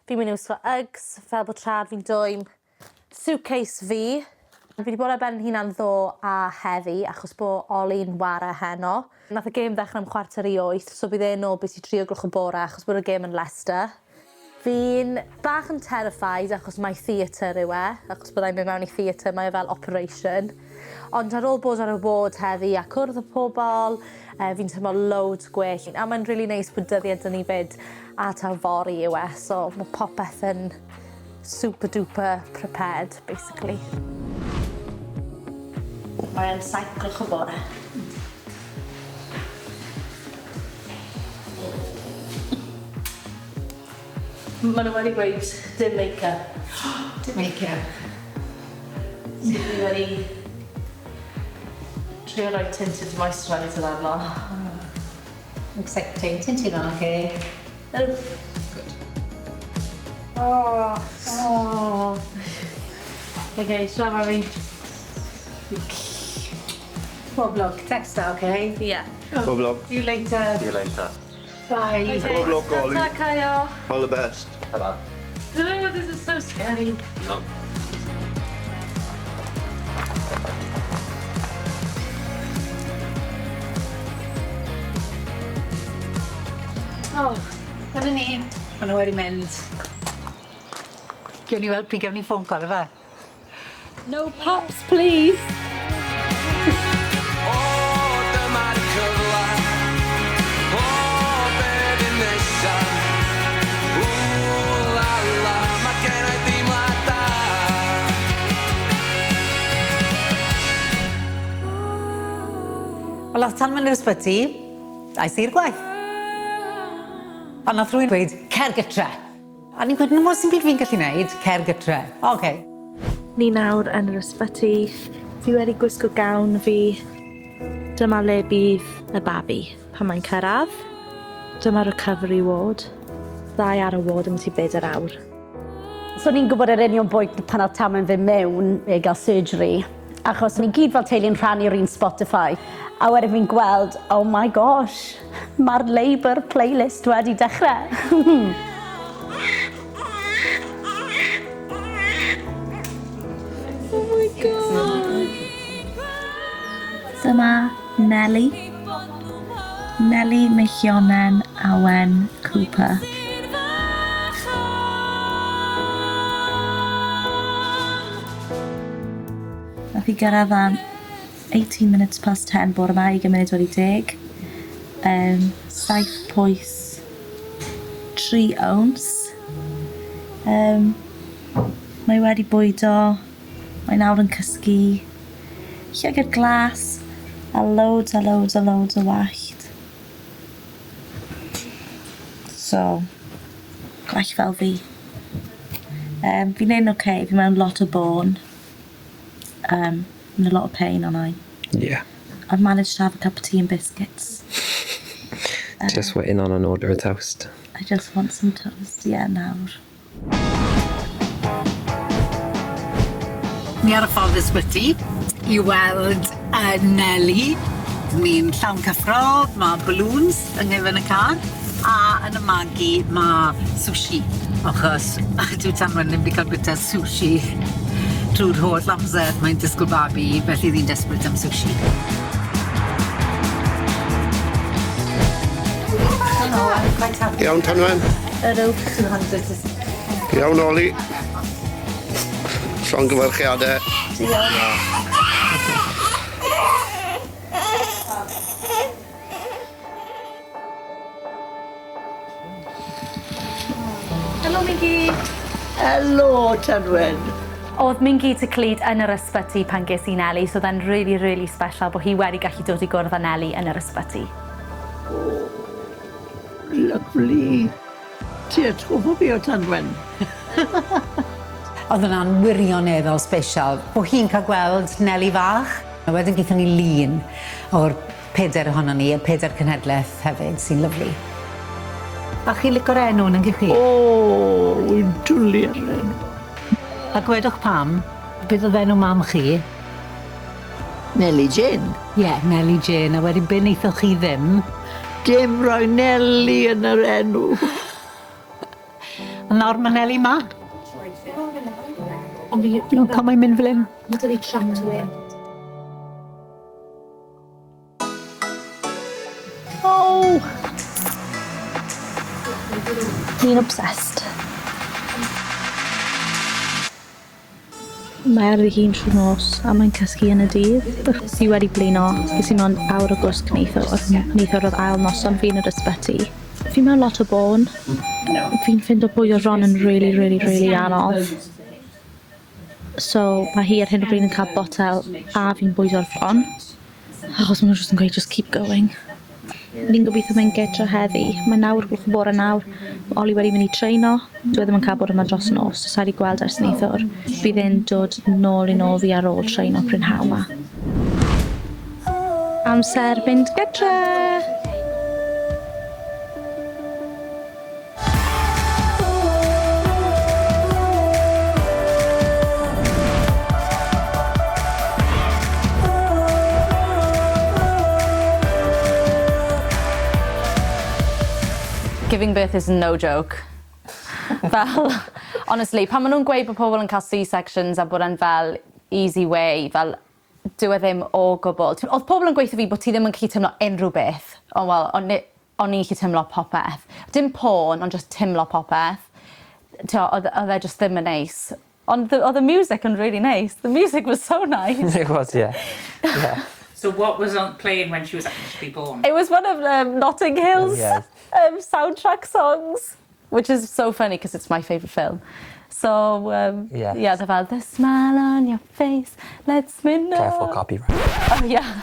Fi'n mynd i wisgo Uggs, fel bod trad fi'n dwym. Suitcase fi. Fi wedi bod ar ben hunan ddoe a heddi, achos bod Ollie'n ware heno. Nath y gêm ddechrau am 7:45, so bydd e'n nôl byti 3 o gloch y bore, achos bod y gêm yn Leicester. Fi'n bach yn terrified achos mae theatr yw e, achos byddai'n mynd mewn i theatr, mae e fel operation. Ond ar ôl bod ar y ward heddi a cwrdd â pobl, fi'n teimlo loads gwell. A mae'n really neis bod dyddiad 'da ni fyd a taw fory yw e, so mae popeth yn super duper prepared, basically. Mae'n 7 gloch y bore. Maen nhw wedi gweud dim make-up. Dim make-up. So fi wedi trio rhoi tinted moisturiser arno. Exciting. Ti'n teimlo'n okay? Oh. Good. Oh. Okay, so mami. Pob lwc. Text her, okay? Yeah. Pob lwc. See you later. See you later. Bye. Pob lwc, Ollie. Ta, Caio. All the best. Ta-ra. Oh, this is so scary. No. Oh, dyna ni. Maen nhw wedi mynd. Gewn ni weld pryd gewn ni ffôn call, ife? No pops, please. O, dyma'r cyfle. O, be fydd nesa? Ww, la la, mae gen i deimlad da. Wel, oedd tan mynd i'r ysbyty, aeth i'r gwaith. A nath rhywun dweud, "Cer gytre." A ni'n gweud, "No, sy'n byd fi'n gallu neud, cer gytre." Oce. Okay. Ni nawr yn yr ysbyty. Fi wedi gwisgo gown fi. Dyma le bydd y babi pan mae'n cyrraedd. Dyma recovery ward. Ddau ar y ward am tua 4 awr. So ni'n gwybod yr union bwynt pan oedd Tam yn fynd mewn i gael surgery, achos ni gyd fel teulu'n rhannu'r un Spotify. A wedyn fi'n gweld, oh my gosh, mae'r Labour playlist wedi dechrau. Dyma Nelly. Nelly Meillionen Awen Cooper. Nath hi gyrraedd am 18 minutes past 10 bore 'ma, ugain munud wedi deg. 7 pwys 3 ounce. Mae wedi bwydo, mae nawr yn cysgu. Llygad glas a loads a loads a loads o wallt. So, gwallt fel fi. Fi'n neud yn oce, fi mewn lot o bôn. In a lot of pain, aren't I? Yeah. I've managed to have a cup of tea and biscuits. Just waiting on an order of toast. I just want some toast, yeah, nawr. Ni ar y ffordd ysbyty i weld Nelly. Ni'n llawn cyffro, ma' balloons yng ngefn y car, a yn y magu ma' sushi, achos dyw Tanwen ddim 'di ca'l bita sushi trw'r holl amser mae'n disgwl babi, felly o'dd 'i'n desperate am sushi. Helo, I'm quite happy. Iawn, Tanwen? Ydw. Iawn, Oli. Llongyfarchiade. Diolch. Helo, Mingi. Helo, Tanwen. O'dd Mingi to Clyd yn yr ysbyty pan ges i Nelly, so o'dd e'n rili, rili sbesial bo' hi wedi gallu dod i gwrdd â Nelly yn yr ysbyty. O, lyfli. Ti atgoffa fi o Tanwen. O'dd wnna'n wirioneddol sbesial bo' hi'n ca'l gweld Nelly fach. A wedyn gethon ni lun o'r peder ohonon ni, y peder cenhedleth hefyd, sy'n lyfli. A chi'n lico'r enw nag 'ych chi? O, wi'n dwli ar yr enw. A gwedwch pam, beth o'dd enw mam chi? Nelly Jane. Ie, Nelly Jane, a wedyn be' neithoch chi ddim? Dim roi Nelly yn yr enw. A nawr ma' Nelly 'ma. Nw'n ca'l mae'n mynd fel 'yn. Ma' 'dy fi chat to him. Oh! Fi'n obsessed. Mae ar ddi-hun trwy'r nos a mae'n cysgu yn y dydd. Fi wedi blino, ges i mond awr o gwsg neithiwr. Neithiwr oedd ail noson fi yn yr ysbyty. Fi mewn lot o bôn. Fi'n ffindo bwydo Ron yn really, really, really anodd. So mae hi ar hyn o bryd yn cael botel a fi'n bwydo'r fron. Achos ma' nhw jyst yn gweud just keep going. Ni'n gobeithio mynd gytre heddi. Mae 9 o'r gloch y bore nawr. Ma' Oli wedi mynd i treino. Dyw e ddim yn cael bod yma dros nos. So sai 'di gweld ers neithiwr. Bydd e'n dod nôl i nôl fi ar ôl treino prynhawn 'ma. Amser mynd gytre! Giving birth is no joke. Fel honestly pan ma' nw'n gweud bo' pobol yn ca'l C-sections a bod e'n fel easy way fel dyw e ddim o gwbwl. O'dd pobol yn gweutho fi bo' ti ddim yn gallu timlo unryw beth. O wel o'n i o'n i'n gallu timlo popeth. Dim po'n ond jyst timlo popeth. T'o' o'dd o'dd e jyst ddim yn neis. Ond the o'dd y music yn really neis. The music was so nice. It was yeah. Yeah. So what was on playing when she was actually born? It was one of Notting Hill's yeah. Soundtrack songs, which is so funny because it's my favourite film. So Yeah. yeah, the fel the smile on your face lets me know. Careful copyright. Oh yeah.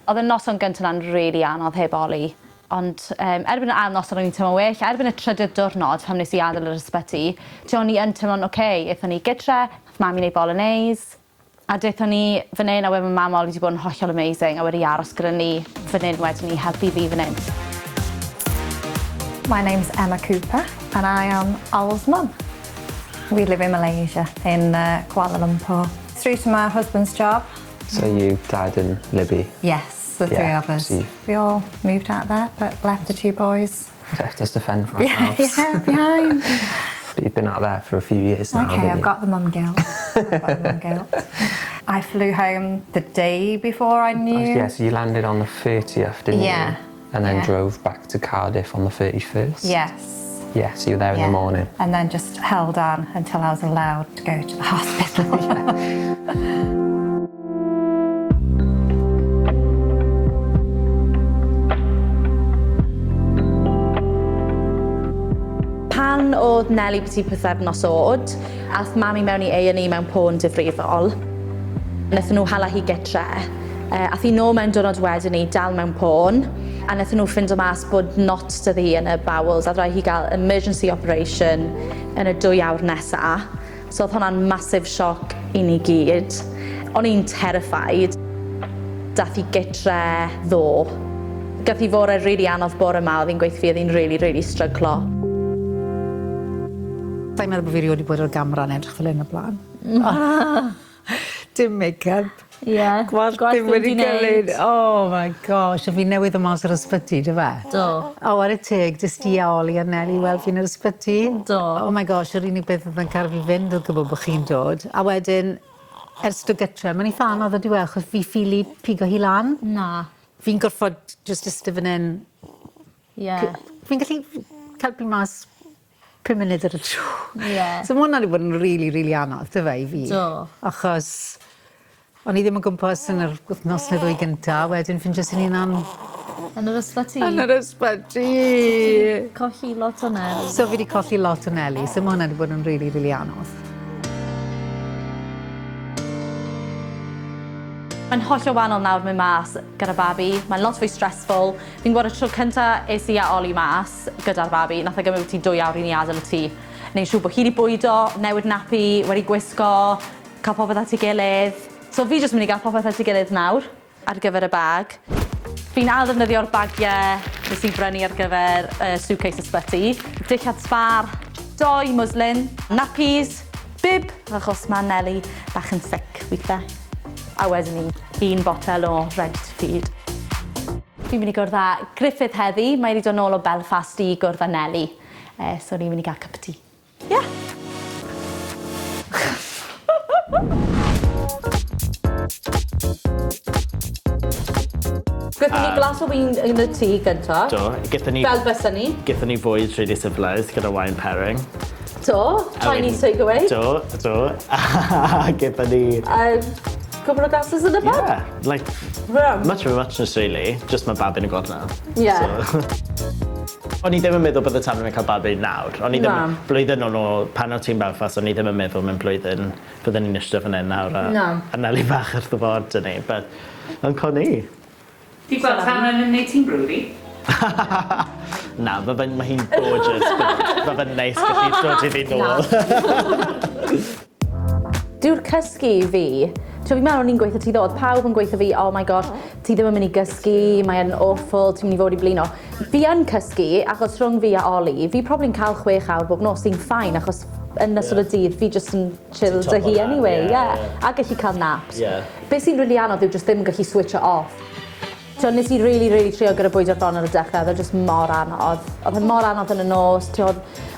O'dd y noson gynta 'na'n rili anodd heb Oli. Ond erbyn yr ail noson o'n i'n teimlo well. Erbyn y trydydd diwrnod pan nes i adel yr ysbyty t'o' o'n i yn teimlo'n oce. Aethon ni gytre, nath mam i neud bolognese, a daethon ni fan 'yn a wedyn ma' mam a Oli 'di bod yn hollol amazing a wedi aros gyda ni fan 'yn wedyn i helpu fi fan 'yn. My name's Emma Cooper and I am Ol's mum. We live in Malaysia, in Kuala Lumpur. Through to my husband's job. So you, Dad and Libby? Yes, the three Yeah, of us. so you- We all moved out there, but left the two boys. Left us to fend for Yeah, ourselves. yeah, behind. But you've been out there for a few years now, Okay, haven't I've you? got the mum guilt. I've got the mum guilt. I flew home the day before I knew. Oh, yeah, so you landed on the 30th, didn't Yeah. you? And then Yeah. drove back to Cardiff on the 31st? Yes. Yeah, so you were there in Yeah. the morning. And then just held on until I was allowed to go to the hospital. Pan oedd Nelly byti pythefnos oed, ath mami mewn i A&E mewn poen difrifol. Nethon nhw hala hi gytre. Ath hi nôl mewn diwrnod wedyn ni, dal mewn poen, a nethon nhw ffindo mas bod knot 'da hi yn y bowels, a rhaid hi gael emergency operation yn y 2 awr nesa. So oedd hwnna'n massive shock i ni gyd. O'n i'n terrified. Dath hi gytre ddo. Gath hi fore rili anodd bore 'ma, oedd hi'n gweud 'tho fi oedd hi'n rili, rili stryglo. Sa i'n meddwl bod fi erioed 'di bod ar gamera yn edrych fel 'yn o'r blaen. Dim make-up. Ie. Gwallt ddim wedi ca'l Oh my gosh, a fi newydd ddod mas o'r ysbyty, do fe? Do. O, ware teg, jyst ti a Oli a Neli weld fi yn yr ysbyty. Do. Oh my gosh, yr unig beth o'dd yn cadw fi fynd o'dd gwbod bo' chi'n dod. A wedyn, ers do gytre, ma'n itha anodd on'd yw e, achos fi ffili pigo hi lan. Na. Fi'n gorffod jyst iste fan 'yn. Ie. Fi'n gallu helpu mas pum munud ar y tro. Ie. So ma' wnna 'di bod yn rili, rili anodd, dyfe, i fi. Do. Achos o'n i ddim o gwmpas yn yr wythnos neu ddwy gynta, wedyn ffindies i'n hunan Yn yr ysbyty. Yn yr ysbyty. Colli lot o Neli. So fi 'di colli lot o Neli, so ma' hwnna 'di bod yn rili, rili anodd. Mae'n hollol wahanol nawr mynd mas gyda babi. Mae'n lot fwy stressful. Fi'n gwybod y tro cynta es i a Oli mas gyda'r babi, nath e gymryd byti 2 awr i ni adael y tŷ. Neud siŵr bod hi 'di bwydo, newid nappy, wedi gwisgo, cael popeth at ei gilydd. So fi jyst mynd i gael popeth at ei gilydd nawr ar gyfer y bag. Fi'n ail-ddefnyddio'r bagiau nes i brynu ar gyfer y suitcase ysbyty. Dillad sbâr, dou muslin, nappies, bib, achos mae Nelly bach yn sick weithiau. A wedyn ni, un botel o ready to feed. Fi'n mynd i gwrdd â Griffith heddi. Mae wedi dod nôl o Belfast i gwrdd â Nelly. So ni'n mynd i gael cup of tea. Yeah. Gaethon ni glas o win yn y tŷ gynta. Do, gaethon ni... Fel bysen ni. Gaethon ni fwyd really civilised gyda wine pairing. Do, Chinese takeaway. Do, do. A gaethon ni... Cwpl o glasses yn y pub. Yeah, like, Yeah. much of a muchness really. Just mae babi'n y gornel. Yeah. So. O'n i ddim yn meddwl bydde Tanwen yn cael babi nawr. O'n i ddim, Na. blwyddyn o'n ôl, pan o ti'n Belfast, o'n i ddim yn meddwl mewn blwyddyn bydden ni'n eistedd fan hyn nawr a, Na. a Neli bach wrth y ford dyn ni. But, yn con i. Ti'n gweld Tanwen yn neud ti'n broody? Na, mae fe'n, ma hi'n gorgeous. but Mae fe'n neis gallu dod iddi nôl. Dyw'r cysgu i fi, ti'n fi'n meddwl o'n i'n gweithio ti ddod, pawb yn gweithio fi, oh my gosh, ti ddim yn mynd i gysgu, mae'n awful, ti'n mynd i fod i blino. Fi yn cysgu, achos rhwng fi a Oli, fi probably'n cael 6 awr bob nos, sy'n fine, achos yn ystod y dydd, fi just yn chill Ti'n dy hi topo lan, anyway, ie, yeah. ie. A gallu cael naps. Yeah. Be sy'n really anodd yw just ddim yn gallu switch it off. So nes i really, really trio gyda bwydo'r bron ar y dechrau, oedd e just mor anodd. Oedd e mor anodd yn y nos, ti'n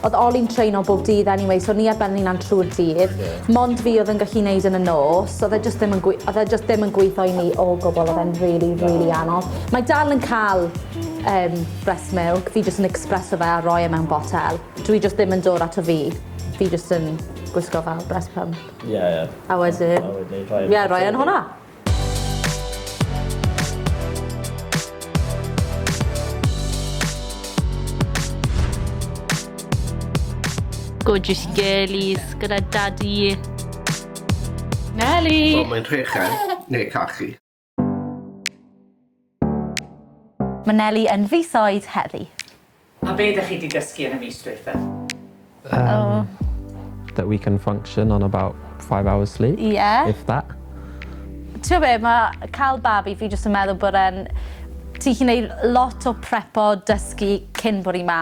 oedd Oli'n treino bob dydd anyway, so ni ar ben ein hunan trwy'r dydd. Ie. Mond fi oedd yn gallu neud yn y nos, oedd e just ddim yn, oedd e just ddim yn gweithio i ni o gwbl, oedd e'n really, really anodd. Mae dal yn cael breast milk, fi just yn expresso fe a roi e mewn botel. Dwi just ddim yn dod ato fi, fi just yn gwisgo fel breast pump. Yeah, yeah. A wedyn, A wedyn rhoi ie, roi yn hwnna. Gorgeous girlies gyda daddy. Nelly! Wel, mae'n rhechau, neu cachu. Mae Nelly yn fisoedd heddi. A be ydych chi wedi dysgu yn y mis dwytha? That we can function on about 5 hours sleep. Yeah. If that. Ti'n be, mae cael babi fi jyst yn meddwl bod e'n... Ti'n gallu gwneud lot o prepo dysgu cyn bod i ma,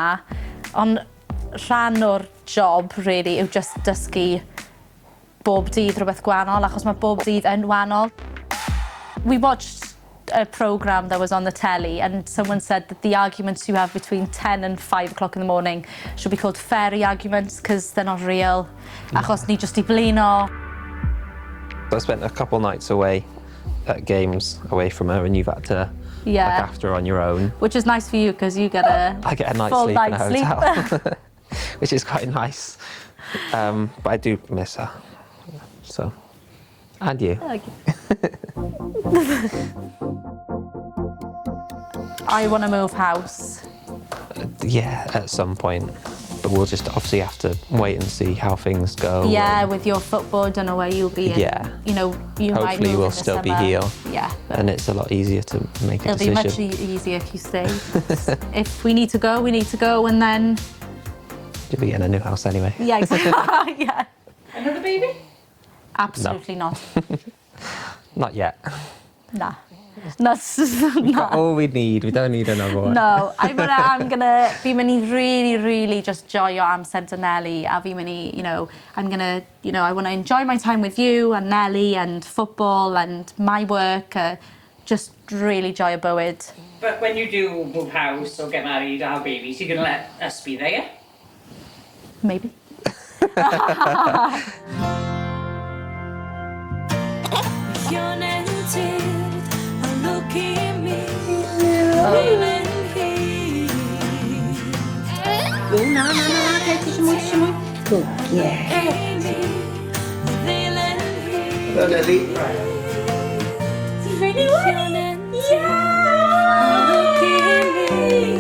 ond rhan o'r job, really, yw just dysgu bob dydd rhywbeth gwahanol, achos mae bob dydd yn wahanol. We watched a programme that was on the telly and someone said that the arguments you have between 10 and 5 o'clock in the morning should be called fairy arguments because they're not real. Achos ni just i blino. I spent a couple nights away at games away from her, and you've had to look after her on your own. Which is nice for you because you get a I get a night's full sleep night's in a hotel, which is quite nice. But I do miss her. So, and you. Okay. I want to move house. Yeah, at some point. But we'll just obviously have to wait and see how things go. Yeah, with your football, don't know where you'll be. And, Yeah. You know, you might Hopefully move we'll in the still be summer. here. Yeah. And it's a lot easier to make a It'll be decision. much easier if you stay. If we need to go, we need to go, and then You'll be getting a new house anyway. yeah, exactly. Yeah. Another baby? Absolutely not. Not yet. Nah. That's We've nah. got all we need. We don't need another one. No, I'm gonna, fi'n mynd i really, really just joio amser 'da Nelly, a fi'n mynd i, I'm gonna, I want to enjoy my time with you and Nelly and football and my work, just really joio bywyd. But when you do move house or get married or have babies, you're going to let us be there, yeah? Maybe. Ionen tyrd a lwc i mi Ddilyn hi. O, na, na, na, na, ti eisiau mwy, ti eisiau mwy? Good, yeah. Ddilyn hi. Hello, Nelly. Ti'n really gwenu? Yeah! Lwc i mi.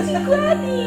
Ti'n gwenu?